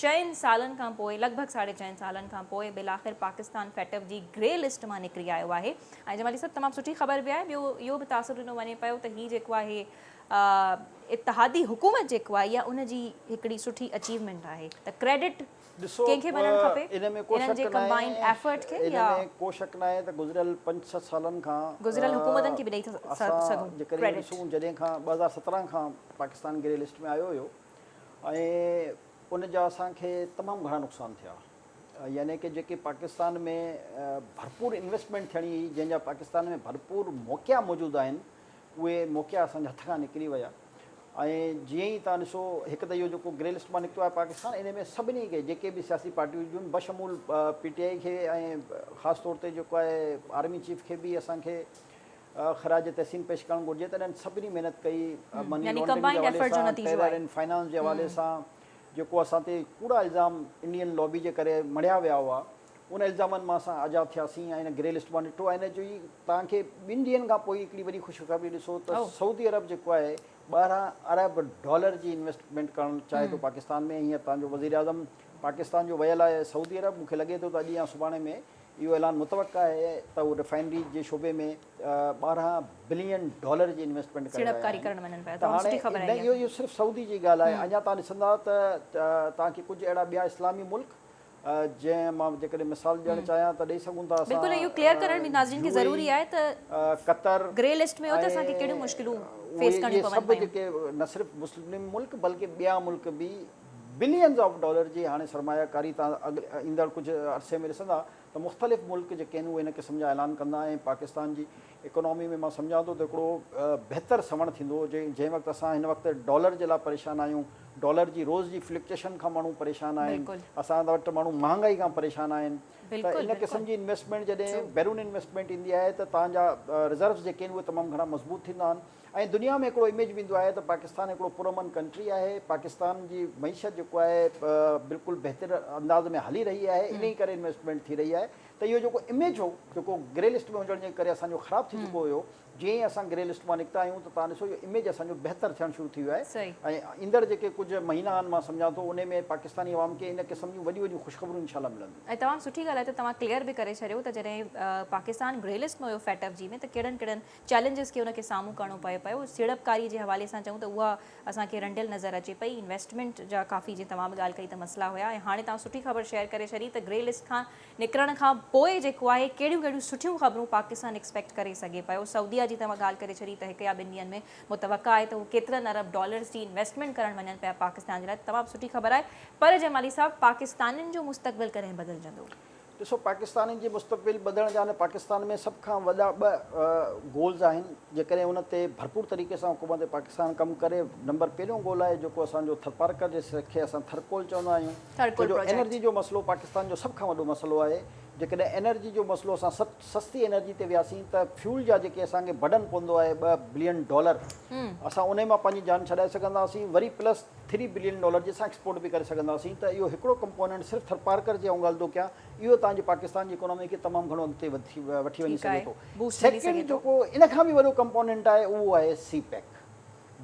چئن سالن کان پوء لڳ ڀڳ ساڍي چئن سالن کان پوء بالاخر پاڪستان فيٽف جي گري لسٽ مان نڪري آيو آهي ۽ جمالي صاحب تمام سٺي خبر به آهي ٻيو اهو به تاثر ڏنو وڃي پيو ته هي جيڪو آهي اتحادي حڪومت جيڪو آهي اها ان جي هڪڙي سٺي اچيومينٽ آهي ته ڪريڊٽ ڏسو ڪنهن کي وڃڻ کپي ان ۾ ڪو انهن جي شڪ ڪمبائنڊ ناهي ايفرٽ کي ان يا ۾ ڪو شڪ ناهي ته گذريل پنج ڇهه سالن کان گذريل حڪومتن کي به ڏئي ٿا اسان سگهون جيڪڏهن ڪريڊٽ. ڏسون جڏهن کان 2017 کان پاڪستان گري لسٽ ۾ آيو هيو ۽ ان جا اسان کي تمام گهڻا نقصان ٿيا يعني ڪه جيڪي پاڪستان ۾ ڀرپور انويسٽمينٽ ٿيڻي هئي جنهن جا پاڪستان ۾ ڀرپور موقعا موجود آهن اهي موقعا اسان جي هٿ کان نڪري ويا ۽ جيئن ئي توهان ڏسو هڪ ته اهو جيڪو گري لسٽ مان نڪتو آهي پاڪستان ان ۾ سڀني کي جيڪي به سياسي پارٽيون هجن بشمول پي ٽي آئي کي ۽ خاص طور تي جيڪو آهي آرمي چيف کي به اسان کي خراج تحسين پيش ڪرڻ گهرجي ته انهن سڀني محنت ڪئي مني يعني لانڊرنگ جي ڪمبائنڊ حوالي ايفرٽ جو سان نتيجو ٽيرر آهي. اينڊ فائنانس جي حوالي سان جيڪو اسان تي ڪوڙا الزام انڊين لابي جي ڪري مڙهيا ويا هئا ان الزامن مان اسان آزاد ٿياسين ۽ ان گري لسٽ مان ڏٺو ۽ ان جو ئي توهان کي ٻن ڏينهن کان پوء هڪڙي وڏي خوشخبري ڏسو ته سعودي عرب جيڪو آهي 12 ارب ڊالر جي انويسٽمينٽ ڪرڻ چاهي ٿو پاڪستان ۾ هينئر توهان جو وزيراعظم پاڪستان جو ويل آهي سعودي عرب مون کي لڳي ٿو ته اڄ يا سڀاڻي ۾ اهو اعلان متوقع آهي ته هو ريفائنري جي شعبي ۾ 12 بلين ڊالر جي انويسٽمينٽ ڪري رهيا سيڙپڪاري آهن ڪرڻ وڃن پيا ته تمام هاڻي سٺي خبر نه آهي اهو اها. اهو صرف سعودي جي ڳالهه آهي اڃا توهان ڏسندا ته توهان کي ڪجهه اهڙا ٻيا اسلامي ملڪ جنهن مان جيڪڏهن مثال ڏيڻ چاهيان ته ڏئي سگهون ٿا بلڪل اهو اسان ڪليئر ڪرڻ به ناظرين کي يو اي ضروري آهي ته قطر گري لسٽ ۾ هو ته ۽ اسان کي ڪهڙيون مشڪلون اهي فيس ڪرڻيون اهي پون سڀ پيون. جيڪي نه صرف مسلم ملڪ بلڪه ٻيا ملڪ به بلينز آف ڊالر جي هاڻي سرمايه ڪاري تان ايندڙ ڪجهه عرصي ۾ ڏسندا ته مختلف ملڪ جيڪي آهن اهي ان قسم جا اعلان ڪندا ۽ پاڪستان جي اڪانامي ۾ مان سمجهان ٿو ته هڪڙو بهتر سنوڻ ٿيندو جنهن وقت اسان هن وقت ڊالر جي لاء پريشان آهيون ڊالر جي روز جي فلڪچوئيشن کان ماڻهو پريشان آهن اسان وٽ ماڻهو مهانگائي کان پريشان آهن ته ان قسم جي انويسٽمينٽ جڏهن بيرون انويسٽمينٽ ايندي آهي ته توهان جا رزروز جيڪي آهن اهي تمام گهڻا مضبوط ٿيندا آهن ۽ دنيا ۾ هڪڙو اميج ويندو آهي ته پاڪستان هڪڙو پرامن ڪنٽري آهي، پاڪستان جي معيشت جيڪو آهي بلڪل بهتر انداز ۾ هلي رهي آهي انهي ڪري انويسٽمينٽ ٿي رهي آهي ته اهو جيڪو اميج هو جيڪو گري لسٽ ۾ هجڻ جي ڪري اسان جو خراب ٿي چڪو هيو جيئن ئي اسان گري لسٽ مان نڪتا آهيون ته توهان ڏسو اهو اميج اسان جو بهتر ٿيڻ شروع ٿي ويو آهي ۽ ايندڙ جيڪي ڪجهه مهينا آهن مان سمجهان ٿو انهي ۾ پاڪستاني عوام کي ان قسم جون وڏيون وڏيون خوشخبرون انشاء الله ملنديون. ۽ تمام سٺي ڳالهه آهي ته توهان ڪليئر به ڪري ڇڏيو ته جڏهن پاڪستان گري لسٽ ۾ هيو فيٽف جي ۾ ته ڪهڙن ڪهڙن چئلينجز کي ان کي سامهون ڪرڻو پئي پيو، سيڙپڪاري جي حوالي سان چئون ته اها اسان کي رنڊيل نظر اچي پئي، انويسٽمينٽ جا ڪافي جيئن توهان به ڳالهه ڪئي ته مسئلا هيا ۽ هاڻي توهان سٺي خبر شيئر ڪري ڇڏي ته گري لسٽ کان نڪرڻ کان پوء جيڪو آهي ڪهڙيون ڪهڙيون سٺيون خبرون پاڪستان ايڪسپيڪٽ ڪري سگهي پيو، سعوديه جي توهان ڳالهه ڪري ڇڏي ته هڪ يا ٻن ڏينهن ۾ متوقع آهي ته هو ڪيترن ارب ڊالرز جي انويسٽمينٽ ڪرڻ وڃن پيا پاڪستان جي لاء تمام سٺي خبر آهي پر جمالي صاحب پاڪستانين جو مستقبل ڪڏهن بدلجندو؟ ڏسو پاڪستانين جي مستقبل ٻڌڻ جا نه پاڪستان ۾ سڀ کان وڏا ٻه گولز آهن جيڪڏهن ان تي ڀرپور طريقي سان حڪومت پاڪستان ڪم ڪري نمبر پهريون گول آهي جيڪو اسان جو ٿرپارڪر جي کي اسان ٿرڪول چوندا آهيون ڇو جو انرجي جو مسئلو پاڪستان جو سڀ کان وڏو مسئلو آهي جيڪڏهن انرجي جو مسئلو اسان سستي انرجي تي وياسين ته فيول جا جيڪي اسان کي بڊن پوندو آهي 2 بلين ڊالر اسان انهي مان پنهنجي جان ڇڏائي سگهنداسين وري پلس ٿري بلين ڊالر جي اسان ايڪسپورٽ به ڪري سگهنداسين ته اهو هڪڙو ڪمپوننٽ صرف ٿرپارڪر جي آئون ڳالهه ٿو ڪيان اهو توهان جي پاڪستان جي اڪانامي کي تمام گهڻو اڳتي وٺي وڃي سگهي ٿو. سيڪنڊ جيڪو ان کان به وڏو ڪمپوننٽ آهي اهو آهي سي پيڪ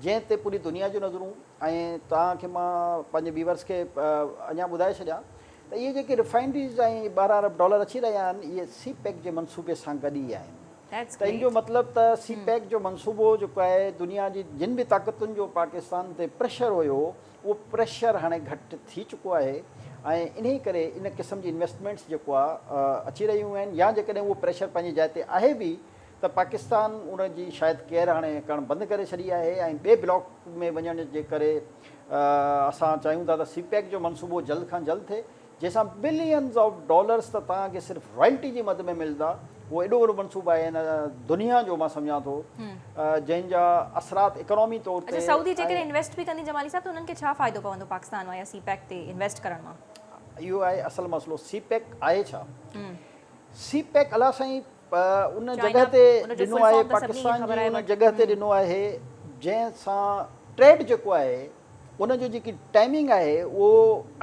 جنهن تي پوري دنيا جون نظرون ۽ توهان کي مان پنهنجي ويورس کي اڃا ٻڌائي ڇڏيان ته اهي جيڪي ريفائنريز ۽ 12 ارب ڊالر اچي رهيا آهن اهي سي پيڪ جي منصوبي سان گڏ ئي آهن. ته ان جو مطلب ته سي پيڪ جو منصوبو جيڪو آهي دنيا جي جن به طاقتن جو پاڪستان تي پريشر هيو اهو پريشر هاڻي گهٽ ٿي چڪو آهي ۽ انهي ڪري ان قسم جي انويسٽمينٽس جيڪو آهي اچي رهيون آهن يا جيڪڏهن اهو پريشر پنهنجي جاء تي آهي به ته پاڪستان ان جي شايد ڪيئر هاڻي ڪرڻ بند ڪري ڇڏي آهي ۽ ٻئي بلاڪ ۾ وڃڻ جي ڪري اسان چاهيون ٿا ته سي پيڪ جو منصوبو جلد کان جلد ٿئي جنهن سان بلينز آف ڊالرز ته توهان کي صرف رائلٽي جي مد ۾ ملندا، اهو ايڏو وڏو منصوبو آهي هن دنيا جو مان سمجهان ٿو جنهن جا اثرات اڪانامي طور تي. اڇا سعودي جيڪڏهن انويسٽ به ڪندي جمالي صاحب ته انهن کي ڇا فائدو پوندو پاڪستان مان يا سي پيڪ تي انويسٽ ڪرڻ مان؟ اهو آهي اصل مسئلو سي پيڪ آهي ڇا؟ سي پيڪ الله سائين ان جڳهه تي ڏنو آهي پاڪستان جي ان جڳهه تي ڏنو آهي جنهن سان ٽريڊ جيڪو آهي ان جو جيڪي ٽائمنگ آهي اهو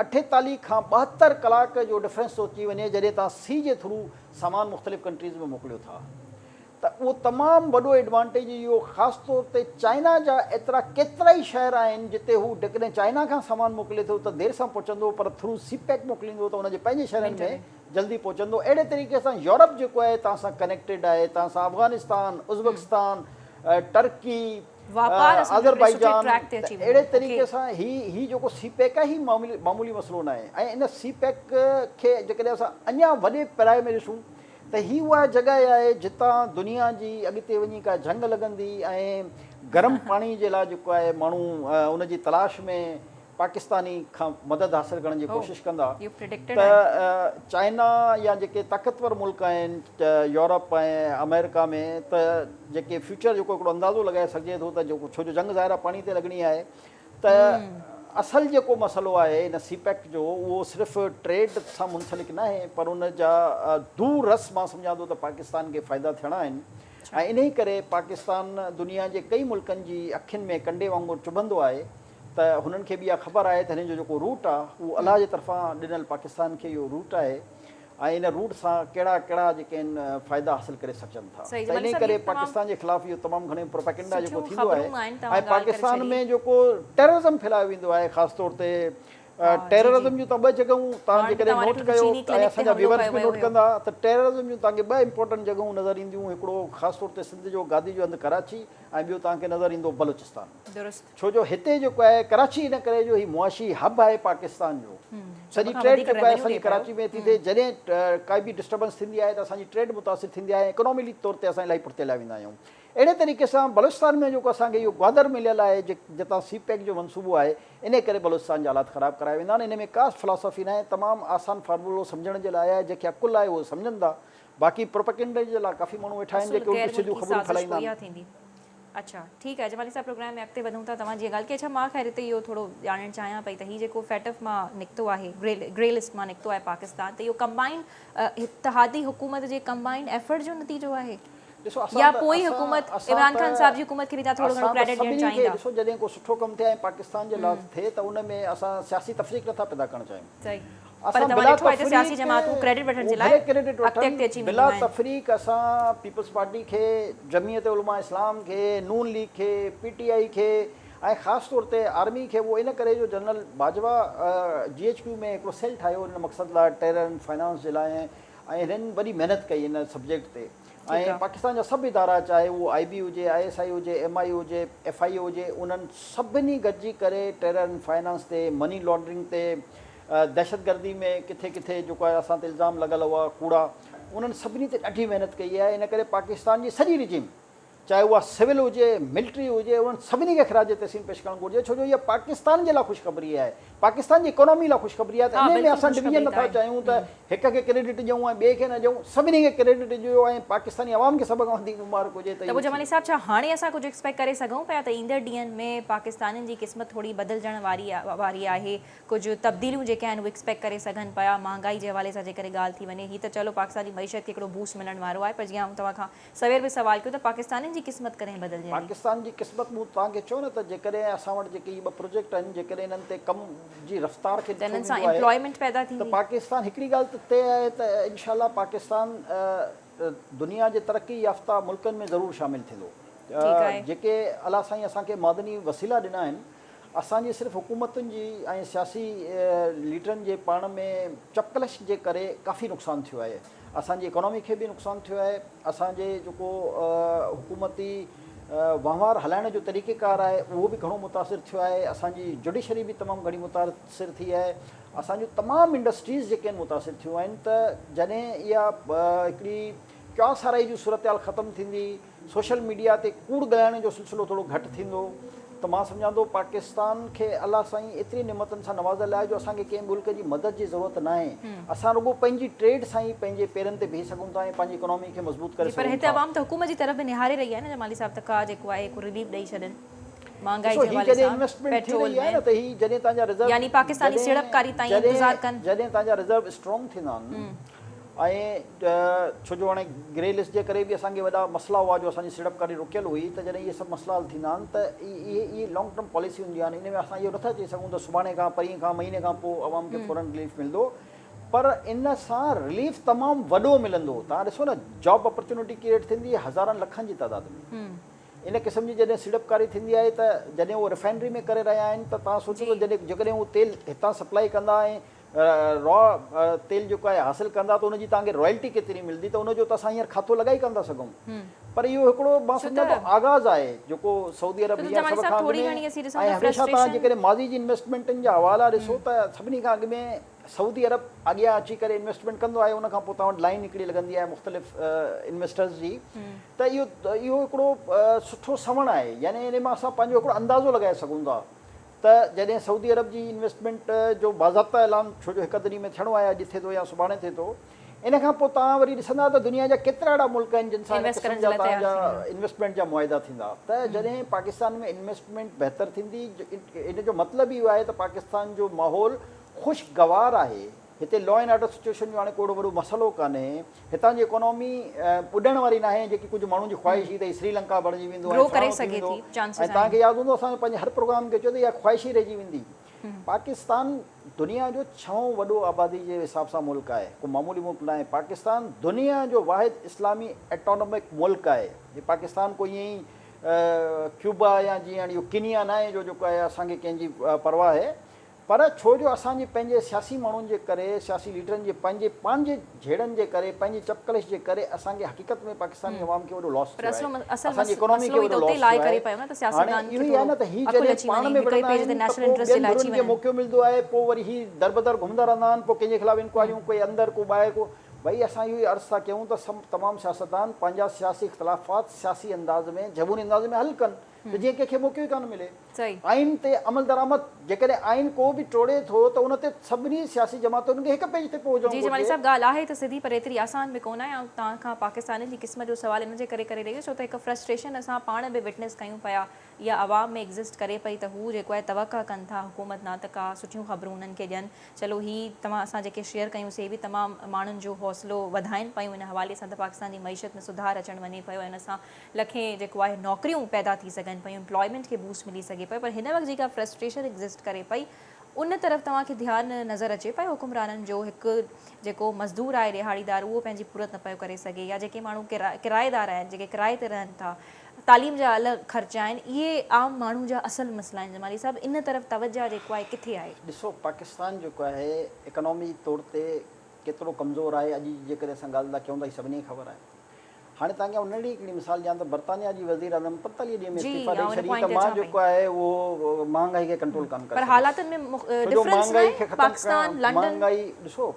48 کان 72 ڪلاڪ جو ڊفرنس ٿو اچي وڃي جڏهن توهان سي جي ٿرو سامان مختلف ڪنٽريز ۾ موڪليو ٿا ته اهو تمام وڏو ايڊوانٽيج اهو خاص طور تي چائنا جا ايترا ڪيترائي شهر آهن جتي هو جيڪڏهن چائنا کان سامان موڪلي ٿو ته دير سان پهچندو پر ٿرو سي پيڪ موڪليندو ته ان جي پنهنجي شهرن ۾ جلدي پهچندو اهڙي طريقي سان يورپ جيڪو آهي توهان سان ڪنيڪٽيڊ آهي توهان سان افغانستان ازبڪستان ٽرڪي آذربائيجان ته اهڙي طريقي سان هي هي جيڪو سي پيڪ آهي هي معمولي مسئلو ناهي ۽ ان سي پيڪ کي جيڪڏهن اسان اڃا وڏي پيرائي ۾ ڏسون ته هي اها جڳهه آهي جتان دنيا جي اڳتي وڃي ڪا جنگ لڳندي ۽ گرم پاڻي جي لاء جيڪو آهي ماڻهو ان جي تلاش ۾ پاڪستاني کان مدد حاصل ڪرڻ جي ڪوشش ڪندا ته چائنا يا جيڪي طاقتور ملڪ آهن يورپ ۽ آمريڪا ۾ ته جيڪي فيوچر جيڪو هڪڙو اندازو لڳائي سگهجي ٿو ته جيڪو ڇو جو جنگ ظاهر آهي پاڻي تي لڳڻي آهي ته اصل جيڪو مسئلو آهي ان سي پيڪ جو اهو صرف ٽريڊ سان منسلڪ ناهي پر ان جا دور رس مان سمجهان ٿو ته پاڪستان کي فائدا ٿيڻا آهن ۽ انهي ڪري پاڪستان دنيا جي ڪئي ملڪن جي اکين ۾ ڪنڊي وانگر چڀندو آهي ته هنن کي به اها خبر آهي ته هنن جو جيڪو روٽ آهي اهو الله جي طرفان ڏنل پاڪستان کي اهو روٽ آهي ۽ ان روٽ سان ڪهڙا ڪهڙا جيڪي آهن فائدا حاصل ڪري سگهجن ٿا ته انهي ڪري پاڪستان جي خلاف اهو تمام گهڻي پروپيگنڊا جيڪو ٿيندو آهي ۽ پاڪستان ۾ جيڪو ٽيررزم ڦهلايو ويندو آهي خاص طور تي ٽيررزم جون ته ٻه جڳهون توهان جيڪڏهن نوٽ ڪيو ۽ اسان جا ويورز به نوٽ ڪندا ته ٽيررزم جون توهان کي ٻه امپورٽنٽ جڳهون نظر اينديون هڪڙو خاص طور تي سنڌ جو گادي جو هنڌ ڪراچي ۽ ٻيو توهان کي نظر ايندو بلوچستان. ڇو جو هتي جيڪو آهي ڪراچي ان ڪري جو هي معاشي هب آهي پاڪستان جو سڄي ٽريڊ جيڪو آهي اسان جي ڪراچي ۾ ٿي ٿئي جڏهن ڪائي به ڊسٽربنس ٿيندي آهي ته اسان جي ٽريڊ متاثر ٿيندي آهي اڪناميلي طور تي اسان الاهي پٺتي هليا ويندا آهيون اهڙي طريقي سان بلوچستان ۾ جيڪو اسان کي اهو گوادر مليل آهي جتان سي پيڪ جو منصوبو آهي ان ڪري بلوچستان جا حالات خراب ڪرايا ويندا آهن ان ۾ ڪا فلاسافي ناهي تمام آسان فارمولو سمجهڻ جي لاء آهي جنهن کي عقل آهي اهو سمجهندا باقي پروپيگنڊا جي لاء ڪافي ماڻهو ويٺا آهن جيڪي الٽيون سڌيون خبرون ڦهلائيندا آهن. اڇا ٺيڪ آهي جمالي صاحب پروگرام ۾ اڳتي وڌون ٿا توهان جي ڳالهه ڪئي اڇا مان خير هتي اهو ٿورو ڄاڻڻ چاهيان پئي ته هي جيڪو فيٽف مان نڪتو آهي گري لسٽ مان نڪتو آهي پاڪستان ته اهو ڪمبائنڊ اتحادي حڪومت جي ڪمبائنڊ ايفرٽ جو نتيجو آهي ڏسو اسان يا ته پوئين اسان حڪومت اسان عمران خان ته صاحب جي حڪومت کي به توهان ٿورو گهڻو اسان ته ڪريڊٽ ڏيڻ سڀني کي چاهيندا. ڏسو جڏهن ڪو سٺو ڪم ٿئي ۽ پاڪستان جي لاء ٿئي ته ان ۾ اسان سياسي تفريق نٿا پيدا ڪرڻ چاهيون. صحيح پر اسان توهان بلا ڏٺو آهي ته سياسي تفريق جماعتون ڪريڊٽ وٺڻ هو جي لاء ڀلي ڪريڊٽ اڳتي وٺن اڳتي اچي بلا وينديون آهن. تفريق اسان پيپلز پارٽي کي جمعيت علماء اسلام کي نون ليگ کي پي ٽي آئي کي ۽ خاص طور تي آرمي کي اهو ان ڪري جو جنرل باجوا جي ايڇ ڪيو ۾ هڪڙو سيل ٺاهيو ان مقصد لاء ٽيرر اينڊ فائنانس جي لاء ۽ هنن وڏي محنت ڪئي ان سبجيڪٽ تي ۽ پاڪستان جا سڀ ادارا چاهي اهو آئي بي هجي، I S I هجي، ايم I هجي، ايف I اي هجي انهن سڀني گڏجي ڪري ٽيرر اينڊ فائنانس تي، مني لانڊرنگ تي، دهشتگردي ۾ ڪٿي ڪٿي جيڪو آهي اسان تي الزام لڳل هئا ڪوڙا انهن سڀني تي ڏاڍي محنت ڪئي آهي ان ڪري پاڪستان جي سڄي رجيم چاهي اها سول هجي ملٽري هجي انهن سڀني کي خراج تحسين پيش ڪرڻ گهرجي ڇو جو اها پاڪستان جي لاء خوشخبري آهي پاڪستان جي اڪانامي لاء خوشخبري آهي ته ها انهي ۾ بلڪل اسان ڊويزن خوشخبري ته نٿا آهي. چاهيون ته هڪ کي ڪريڊٽ ڏيون ۽ ٻئي کي نه ڏيون سڀني کي ڪريڊٽ ڏيو ۽ پاڪستاني عوام کي سڀ کان وڌيڪ مبارڪ هجي ته ته اهو پوء ٿي جمالي صاحب ڇا هاڻي اسان ڪجهه ايڪسپيڪٽ ڪري سگهون پيا ته ايندڙ ڏينهن ۾ پاڪستانين جي قسمت ٿوري بدلجڻ واري واري آهي ڪجهه تبديليون جيڪي آهن اهي ايڪسپيڪٽ ڪري سگهن پيا مهانگائي جي حوالي سان جيڪڏهن ڳالهه ٿي وڃي هي ته چلو پاڪستان جي معيشت کي هڪڙو بوسٽ ملڻ وارو آهي پر جيئن آئون توهان کان سوير به سوال ڪيو ته پاڪستانين جي قسمت ڪڏهن بدلجندي؟ پاڪستان جي قسمت مون توهان کي چيو نه ته جيڪڏهن اسان وٽ جيڪي هي ٻه پروجيڪٽ آهن جيڪڏهن انهن تي ڪم جي رفتار کي ته ڏٺو انهن سان ويندو آهي ايمپلائمينٽ پيدا ته ٿيندي. پاڪستان هڪڙي ڳالهه ته طئي آهي ته انشاء الله پاڪستان دنيا جي ترقي يافته ملڪن ۾ ضرور شامل ٿيندو ٺيڪ آهي. جيڪي الله سائين اسان کي معدني وسيلا ڏنا آهن اسان جي صرف حڪومتن جي ۽ سياسي ليڊرن جي پاڻ ۾ چپقلش جي ڪري ڪافي نقصان ٿيو آهي. اسان جي اڪانامي کي به نقصان ٿيو آهي، اسان جي جيڪو حڪومتي وهنوار هلائڻ جو طريقي ڪار آهي اهو به گهڻو متاثر ٿيو آهي، اسان جي جڊيشري به تمام گهڻي متاثر ٿي آهي، اسان جون تمام انڊسٽريز جيڪي آهن متاثر ٿيون آهن ته جڏهن اها هڪڙي قياس آرائي جي صورتحال ختم ٿيندي، سوشل ميڊيا تي ڪوڙ ڳالهائڻ جو سلسلو ٿورو گهٽ ٿيندو ته مان سمجهان ٿو پاڪستان کي الله سائين ايتري نعمتن سان نوازيل آهي جو اسان کي ڪنهن ملڪ جي مدد جي ضرورت ناهي اسان رڳو پنهنجي ٽريڊ سان ئي پنهنجي پيرن تي بيهي سگهون ٿا ۽ پنهنجي اڪانامي کي مضبوط ڪري جي پر سگهون هتي ٿا. عوام ته حڪومت جي طرف به نهاري رهي آهي نه جمالي صاحب ته ڪا جيڪو آهي ڪو رليف ڏئي ڇڏين مهانگائي ڏسو جي هي حوالي جڏهن سان انويسٽمينٽ ٿي پيٽرول رهي آهي ۾ نه ته هي جڏهن توهان جا رزرو يعني پاڪستاني جڏهن سيڙپڪاري تائين جڏهن انتظار ڪن. جڏهن توهان جا رزرو اسٽرانگ ٿيندا آهن. ۽ ڇو جو هاڻي گري لسٽ جي ڪري به اسان کي وڏا مسئلا هئا جو اسان جي سيڙپڪاري رڪيل هئي ته جڏهن اهي سڀ مسئلا حل ٿيندا آهن ته اهي اهي لانگ ٽرم پاليسي هونديون آهن ان ۾ اسان اهو نٿا چئي سگهون ته سڀاڻي کان پرينء کان مهيني کان پوء عوام کي فورن رليف ملندو پر ان سان رليف تمام وڏو ملندو توهان ڏسو نه جاب اپرچونٽي ڪريئيٽ ٿيندي هزارن لکن جي تعداد ۾ ان قسم جي جڏهن سيڙپڪاري ٿيندي آهي ته جڏهن اهو ريفائنري ۾ ڪري رهيا آهن ته توهان سوچو ته جڏهن جيڪڏهن هو تيل هتان سپلائي ڪندا ۽ را تيل جيڪو آهي حاصل ڪندا ته ان جي توهان کي رائلٽي ڪيتري ملندي ته ان جو ته اسان هينئر کاتو لڳائي ڪانه ٿا سگهون پر اهو هڪڙو مان سمجهان ٿو آغاز آهي جيڪو سعودي عرب هينئر سڀ کان اڳ ۾ ۽ هميشه توهان جيڪڏهن ماضي جي انويسٽمينٽن جا حوالا ڏسو ته سڀني کان اڳ ۾ سعودي عرب اڳيان اچي ڪري انويسٽمينٽ ڪندو آهي ان کان پوء توهان وٽ لائين هڪڙي لڳندي آهي مختلف انويسٽرز جي ته اهو اهو هڪڙو سٺو سنوڻ آهي يعني ان مان اسان پنهنجو هڪڙو اندازو لڳائي سگهون ٿا ته جڏهن سعودي عرب جي انويسٽمينٽ جو باضابطه اعلان ڇو جو هڪ اڌ ڏينهن ۾ ٿيڻو آهي اڄ ٿئي ٿو يا سڀاڻي ٿئي ٿو ان کان پوء توهان وري ڏسندا ته دنيا جا ڪيترا اهڙا ملڪ آهن جن سان ان قسم جا توهان جا انويسٽمينٽ جا معاهدا ٿيندا ته جڏهن پاڪستان ۾ انويسٽمينٽ بهتر ٿيندي ان جو مطلب اهو آهي ته پاڪستان جو ماحول خوشگوار آهي هتي لا اينڊ آرڊر سچوئيشن جو هاڻي ڪو اهڙو وڏو مسئلو ڪانهي. هتان جي اڪانامي ٻڏڻ واري ناهي جيڪي ڪجهه ماڻهن جي خواهش هئي ته هي سري لنڪا بڻجي ويندو ۽ فلاڻو ٿي ويندو ۽ توهان کي ياد هوندو اسان پنهنجي هر پروگرام کي چيو ته اها خواهش ئي رهجي ويندي. پاڪستان دنيا جو ڇهون وڏو آبادي جي حساب سان ملڪ آهي ڪو معمولي ملڪ ناهي. پاڪستان دنيا جو واحد اسلامي ايٽونمڪ ملڪ آهي. هي پاڪستان ڪو ائين ئي ڪيوبا يا جيئن هاڻي اهو ڪينيا ناهي جو جيڪو آهي اسان کي ڪنهن جي پرواهه آهي. پر ڇو جو اسان جي پنهنجي سياسي ماڻهن جي ڪري، سياسي ليڊرن جي پنهنجي پنهنجي جهيڙن جي ڪري، پنهنجي چپقلش جي ڪري اسان کي حقيقت ۾ پاڪستاني عوام کي وڏو لاس ٿيو آهي. اسان جي اڪانومي کي وڏو لاس ٿيو آهي. هاڻي اهو ئي آهي نه ته هي جڏهن پاڻ ۾ وڙهندا آهن ته پوء ٻين ڌرين کي موقعو ملندو آهي، پوء وري هي دربدر گهمندا رهندا آهن، پوء ڪنهن جي خلاف انڪوائريون، ڪوئي اندر ڪو ٻاهر ڪو ڀئي اسان اهو ئي عرض ٿا ڪيون ته تمام سياستدان پنهنجا سياسي اختلافات سياسي انداز ۾ جمهوري انداز ۾ حل ڪن. ته جيئن ڪنهن کي موقعو ئي ڪانه ملي. آئين تي عملدرآمد جيڪڏهن آئين ڪو به ٽوڙي ٿو ته ان تي سڀني سياسي جماعتن کي هڪ پيج تي پهچڻ جي جمالي گهرجي. صاحب ڳالهه آهي ته سڌي پر ايتري آسان به ڪونه آهي. آئون توهان کان پاڪستانين جي قسمت جو سوال ان جي ڪري ڪري رهي هيس ڇو ته هڪ فرسٽريشن اسان پاڻ به وٽنس ڪيون پيا اها عوام ۾ ايگزسٽ ڪري پئي ته هو جيڪو آهي توقع ڪن ٿا حڪومت نا ته ڪا سٺيون خبرون انهن کي ڏين چلو هي توهان اسان جيڪي شيئر ڪيون سي به تمام ماڻهن جو حوصلو وڌائين پيون ان حوالي سان ته پاڪستان جي معيشت ۾ سڌار اچڻ وڃي پيو ۽ ان سان لکين جيڪو آهي نوڪريون پيدا ٿي سگهن پيون امپلائمينٽ کي بوسٽ ملي سگهي پيو پر هن وقت جيڪا فرسٽريشن ايگزسٽ ڪري پئي ان طرف توهان کي ڌيان نظر اچي پيو حڪمرانن جو هڪ جيڪو مزدور آهي ڏهاڙيدار اهو پنهنجي پورت نه پيو ڪري سگهي يا جيڪي ماڻهو ڪرائيدار آهن جيڪي ڪرائي تي رهن ٿا تعليم جا الڳ خرچ آهن اهي عام ماڻهو جا اصل مسئلا آهن جمالي صاحب ان طرف توجه جيڪو آهي ڪٿي آهي؟ ڏسو پاڪستان جيڪو آهي اڪانامي طور تي ڪيترو ڪمزور آهي اڄ جي جيڪڏهن اسان ڳالهه ٿا ڪيون ته هي سڀني کي خبر آهي هاڻي توهان کي آئون ننڍڙي هڪڙي مثال ڏيان ته برطانيا جي وزيراعظم 45 ڏينهن ۾ استعيفا ڏئي ڇڏي ته مان جيڪو آهي اهو مهانگائي کي ڪنٽرول ڪانه ڪري سگهيس. ڇو جو مهانگائي کي ختم ڪرڻ مهانگائي ڏسو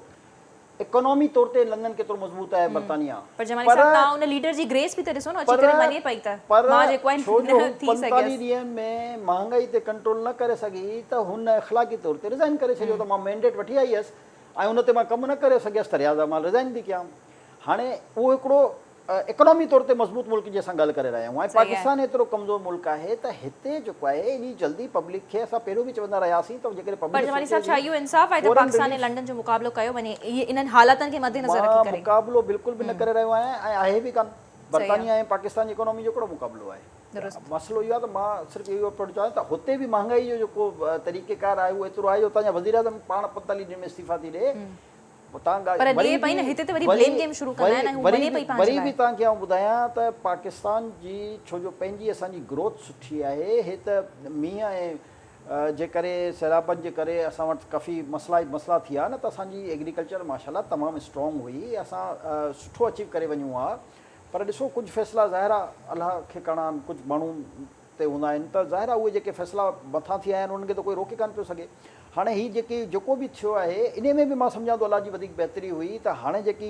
اڪانومي طور تي لندن ڪيترو مضبوط آهي برطانيا پر پر ڇو جو هو 45 ڏينهن ۾ مهانگائي تي ڪنٽرول نه ڪري سگهي ته هن اخلاقي طور تي ريزائن ڪري ڇڏيو ته مان مينڊيٽ وٺي آئي هيس ۽ ان تي مان ڪم نه ڪري سگهيس ته رياض مان ريزائن ٿي ڪيان. هاڻي اهو هڪڙو اڪانامي طور تي مضبوط ملڪ جي اسان ڳالهه ڪري رهيا آهيون ۽ پاڪستان ايترو ڪمزور ملڪ آهي ته هتي جيڪو آهي ايڏي جلدي پبلڪ کي اسان پهريون به چوندا رهياسين ته جيڪڏهن پبلڪ پر جمالي صاحب ڇا اهو انصاف آهي ته پاڪستان ۽ لنڊن جو مقابلو ڪيو وڃي انهن حالتن کي مدنظر رکي مان مقابلو بلڪل به نه ڪري رهيو آهيان ۽ آهي به ڪانه برطانيا ۽ پاڪستان جي اڪانامي جو ڪهڙو مقابلو آهي مسئلو اهو آهي ته مان صرف اهو پيو چوان ته هتي به مهانگائي جو جيڪو طريقيڪار آهي اهو ايترو آهي جو اتان جا وزيراعظم پاڻ 45 ڏينهن ۾ استعيفا ٿي ڏي پر ڏئي پئي نه هتي ته وري بليم گيم شروع ڪندا آهن ۽ هو مڃي پئي پنهنجي وري به توهان کي آئون ٻڌايان ته پاڪستان جي ڇو جو پنهنجي اسان جي گروٿ سٺي آهي هي ته مينهن ۽ جي ڪري سيلابن جي ڪري اسان وٽ ڪافي مسئلا ئي مسئلا ٿي ويا نه ته اسان جي ايگريڪلچر ماشاء الله تمام اسٽرانگ هئي اسان سٺو اچيو ڪري وڃون ها پر ڏسو ڪجهه فيصلا ظاهر آهي الله کي ڪرڻا آهن ڪجهه ماڻهو تي هوندا آهن ته ظاهر آهي اهي جيڪي فيصلا مٿان ٿي آيا آهن انهن کي ته ڪوئي روڪي ڪانه پيو سگهي. هاڻي هي جيڪي جيڪو به ٿيو آهي انهي ۾ به مان سمجهان ٿو الله جي وڌيڪ بهتري هئي ته هاڻي جيڪي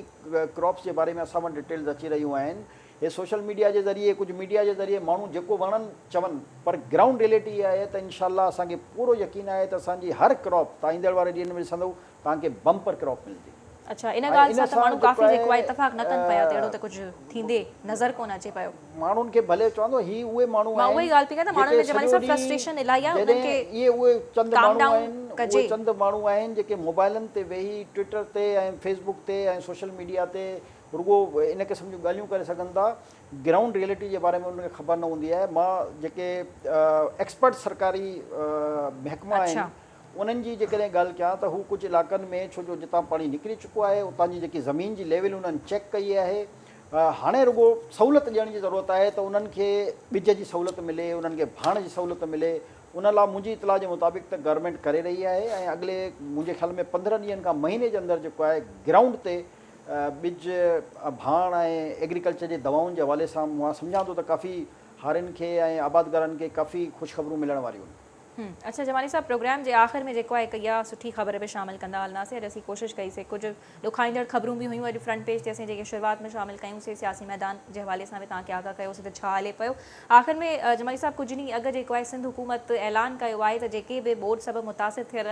ڪراپس جي باري ۾ اسان وٽ ڊيٽيلز اچي رهيون آهن هي سوشل ميڊيا جي ذريعي ڪجهه ميڊيا جي ذريعي ماڻهو جيڪو وڻن چون پر گرائونڊ ريئلٽي اها آهي ته انشاء الله اسان کي پورو يقين آهي ته اسان جي هر ڪراپ تان ايندڙ واري ڏينهن ۾ ڏسندو توهان کي بمپر ڪراپ ملندي. اڇا ان ۽ ڳالهه ان سان ته سان ماڻهو جيڪو ڪافي جيڪو آهي آهي اتفاق نه ڪن پيا ته اهڙو ته ڪجهه ٿيندي نظر ڪونه اچي پيو. ماڻهن کي ڀلي چوان ٿو هي اهي ماڻهو مان اها آهن ئي ڳالهه پئي ڪيان ته ماڻهن جيڪي ۾ جمالي سڄو صاحب ڏينهن فرسٽريشن الاهي آهي انهن جڏهن کي اهي اهي چند ڪام ماڻهو ڊائون آهن اهي ڪجي. چند ماڻهو آهن جيڪي موبائلن تي ويهي ٽوئٽر تي ۽ فيس بڪ تي ۽ سوشل ميڊيا تي رڳو ان قسم جون ڳالهيون ڪري سگهن ٿا گرائونڊ ريئلٽي جي باري ۾ انهن کي خبر نه هوندي آهي مان جيڪي ايڪسپرٽ سرڪاري محڪما آهن اڇا. انهن جي جيڪڏهن ڳالهه ڪيان ته هو ڪجهه علائقن ۾ ڇو جو جتان پاڻي نڪري چڪو آهي اتان جي جيڪي زمين جي ليول انهن چيڪ ڪئي آهي هاڻي رڳو سهولت ڏيڻ جي ضرورت آهي ته انهن کي ٻج جي سهولت ملي انهن کي ڀاڻ جي سهولت ملي ان لاء منهنجي اطلاع جي مطابق ته گورنمينٽ ڪري رهي آهي ۽ اڳلي منهنجي خيال ۾ 15 ڏينهن کان مهيني جي اندر جيڪو آهي گرائونڊ تي ٻج ڀاڻ ۽ ايگريڪلچر جي دوائن جي حوالي سان مان سمجهان ٿو ته ڪافي هارين کي ۽ آبادگارن کي ڪافي خوشخبرون ملڻ واريون آهن. اڇا جمالي صاحب پروگرام جي آخر ۾ جيڪو آهي هڪ اها سٺي خبر به شامل ڪندا هلنداسين اڄ اسين ڪوشش ڪئي سي ڪجهه ڏکائيندڙ خبرون به هيون اڄ فرنٽ پيج تي اسين جيڪي شروعات ۾ شامل ڪيون سي سياسي ميدان جي حوالي سان به توهان کي آگاهه ڪيو سي ته ڇا هلي پيو آخر ۾ جمالي صاحب ڪجهه ڏينهن اڳ جيڪو آهي سنڌ حڪومت اعلان ڪيو آهي ته جيڪي به ٻوڏ سبب متاثر ٿيل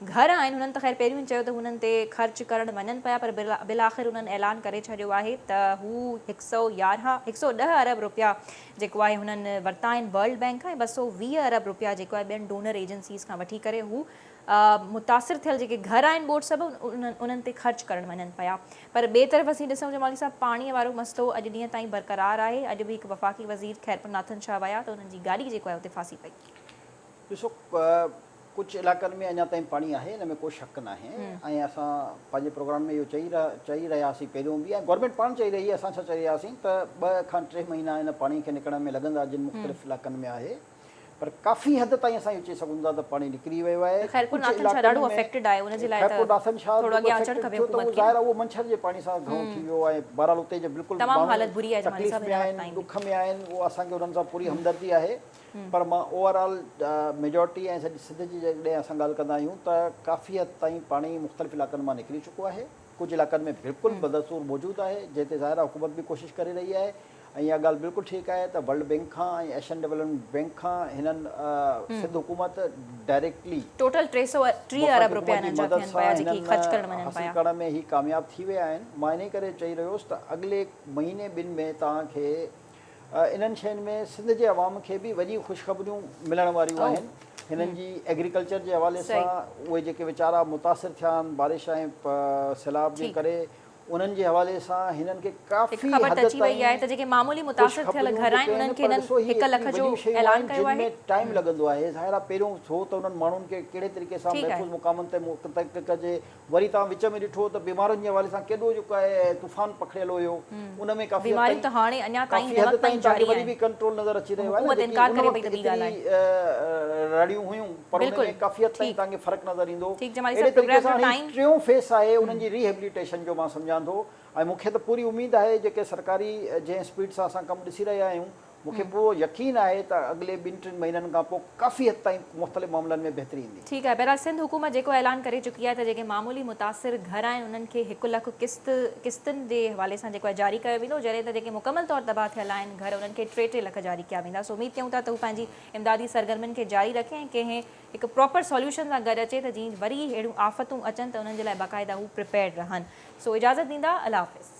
گهر آهن هنن ته خير پهريون ئي چيو ته هنن تي خرچ ڪرڻ وڃن پيا پر بالاخر انهن اعلان ڪري ڇڏيو آهي ته هو 111 110 ارب روپيا جيڪو آهي هنن ورتا آهن ورلڊ بئنڪ کان ۽ 220 ارب روپيا جيڪو آهي ٻين ڊونر ايجنسيز کان وٺي ڪري هو متاثر ٿيل جيڪي گهر آهن ٻوڏ سبب انهن تي خرچ ڪرڻ وڃن پيا پر ٻئي طرف اسين ڏسون جمالي صاحب پاڻي وارو مسئلو اڄ ڏينهن تائين برقرار آهي اڄ به هڪ وفاقي وزير خيرپور ناٿن شاهه ويا ته انهن جي گاڏي جيڪو آهي اتي ڦاسي پئي. ڏسو ڪجهه علائقن ۾ اڃا تائين پاڻي آهي ان ۾ ڪو شڪ ناهي ۽ اسان پنهنجي پروگرام ۾ اهو چئي چئي رهيا هئاسين پهريون به ۽ گورنمينٽ پاڻ چئي رهي اسان ڇا چئي رهيا هئاسين ته 2 کان 3 مهينا ان پاڻي کي نڪرڻ ۾ لڳندا جن مختلف علائقن ۾ آهي پر ڪافي حد تائين اسان اهو چئي سگهون ٿا ته پاڻي نڪري ويو آهي. خيرپور ناٿن شاهه ڏاڍو افيڪٽيڊ آهي ان جي لاء ته خيرپور ناٿن شاهه ٿورو اڳيان اچڻ کپي ٿيو ته حڪومت کي ظاهر آهي اهو منڇر جي پاڻي سان گهڻو ٿي ويو آهي بهرحال اتي جي بلڪل تمام حالت بري آهي جمالي تڪليف صاحب ۾ هن وقت آهن تائين به ڏک ۾ آهن اهو اسان کي انهن سان پوري همدردي آهي پر مان اوور آل ميجارٽي ۽ سڄي سنڌ جي جيڪڏهن اسان ڳالهه ڪندا آهيون ته ڪافي حد تائين پاڻي مختلف علائقن مان نڪري چڪو آهي ڪجهه علائقن ۾ بلڪل بدستور موجود آهي جنهن تي ظاهر آهي حڪومت به ڪوشش ڪري رهي آهي ۽ اها ڳالهه بلڪل ٺيڪ آهي ته ورلڊ بينڪ کان ۽ ايشين ڊولپمينٽ بينڪ کان هنن سنڌ حڪومت ڊائريڪٽلي ٽوٽل 330 ارب وفاقي روپيا حڪومت جي هنن جا مدد ٿين پيا سان جيڪي هنن خرچ ڪرڻ وڃن حاصل پيا. ڪرڻ ۾ هي ڪامياب ٿي ويا آهن مان انهي ڪري چئي رهيو هوس ته اڳلي مهيني ٻن ۾ توهان کي انهن شين ۾ سنڌ جي عوام کي به وڏيون خوشخبريون ملڻ واريون آهن. هنن جي ايگريڪلچر جي حوالي سان اهي جيڪي ويچارا متاثر ٿيا آهن بارش ۽ سيلاب جي ڪري انهن جي حوالي سان هنن کي هڪ ڪافي خبر ته حد اچي وئي آهي تائين ته جيڪي معمولي متاثر ٿيل خوشخبريون گهر آهن جيڪي انهن آهن کي پر هنن ڏسو هي 1 لک ايتريون جو وڏيون شيون اعلان آهن ڪيو جن آهي. ۾ ٽائيم لڳندو آهي ظاهر آهي پهريون ٿو ته انهن ماڻهن کي ڪهڙي طريقي سان ٺيڪ آهي. محفوظ مقامن تي منتقل ڪجي وري توهان وچ ۾ ڏٺو ته بيمارين جي حوالي سان ڪيڏو جيڪو آهي طوفان پکڙيل هيو ان ۾ ڪافي حد بيماريون تائين ته هاڻي اڃا تائين ڪافي هن حد وقت تائين تائين توهان کي جاري وري آهن به ڪنٽرول نظر اچي رهيو آهي نه حڪومت جيڪي انڪار ان ڪري پئي وقت ته ٻي ڳالهه ايتري آهي. رڙيون هيون پر ان بلڪل ۾ ڪافي حد تائين ٺيڪ توهان کي فرق نظر ايندو ٺيڪ جمالي اهڙي صاحب طريقي پروگرام جو سان هي ٽائيم ٽيون فيس آهي انهن جي ريهيبليٽيشن جو مان سمجهان ٿو ۽ مون کي ته پوري اميد آهي جيڪي سرڪاري جنهن اسپيڊ سان اسان ڪم ڏسي رهيا آهيون مون کي پورو يقين آهي ته اڳلي ٻن ٽن مهينن کان پوء ڪافي حد تائين مختلف معاملن ۾ بهتري ايندي. ٺيڪ آهي بهرحال سنڌ حڪومت جيڪو اعلان ڪري چڪي آهي ته جيڪي معمولي متاثر گهر آهن انهن کي 1 لک قسط قسطن جي حوالي سان جيڪو آهي جاري ڪيو ويندو جڏهن ته جيڪي مڪمل طور تباهه ٿيل آهن گهر انهن کي 3 3 لک جاري ڪيا ويندا سو اميد ڪيون ٿا ته هو پنهنجي امدادي سرگرمين کي جاري رکي ۽ ڪنهن هڪ پراپر سوليوشن سان گڏ اچي ته جيئن وري اهڙيون آفتون اچن ته انهن جي لاء باقاعده هو پريپيئرڊ رهن سو اجازت ڏيندا الله حافظ.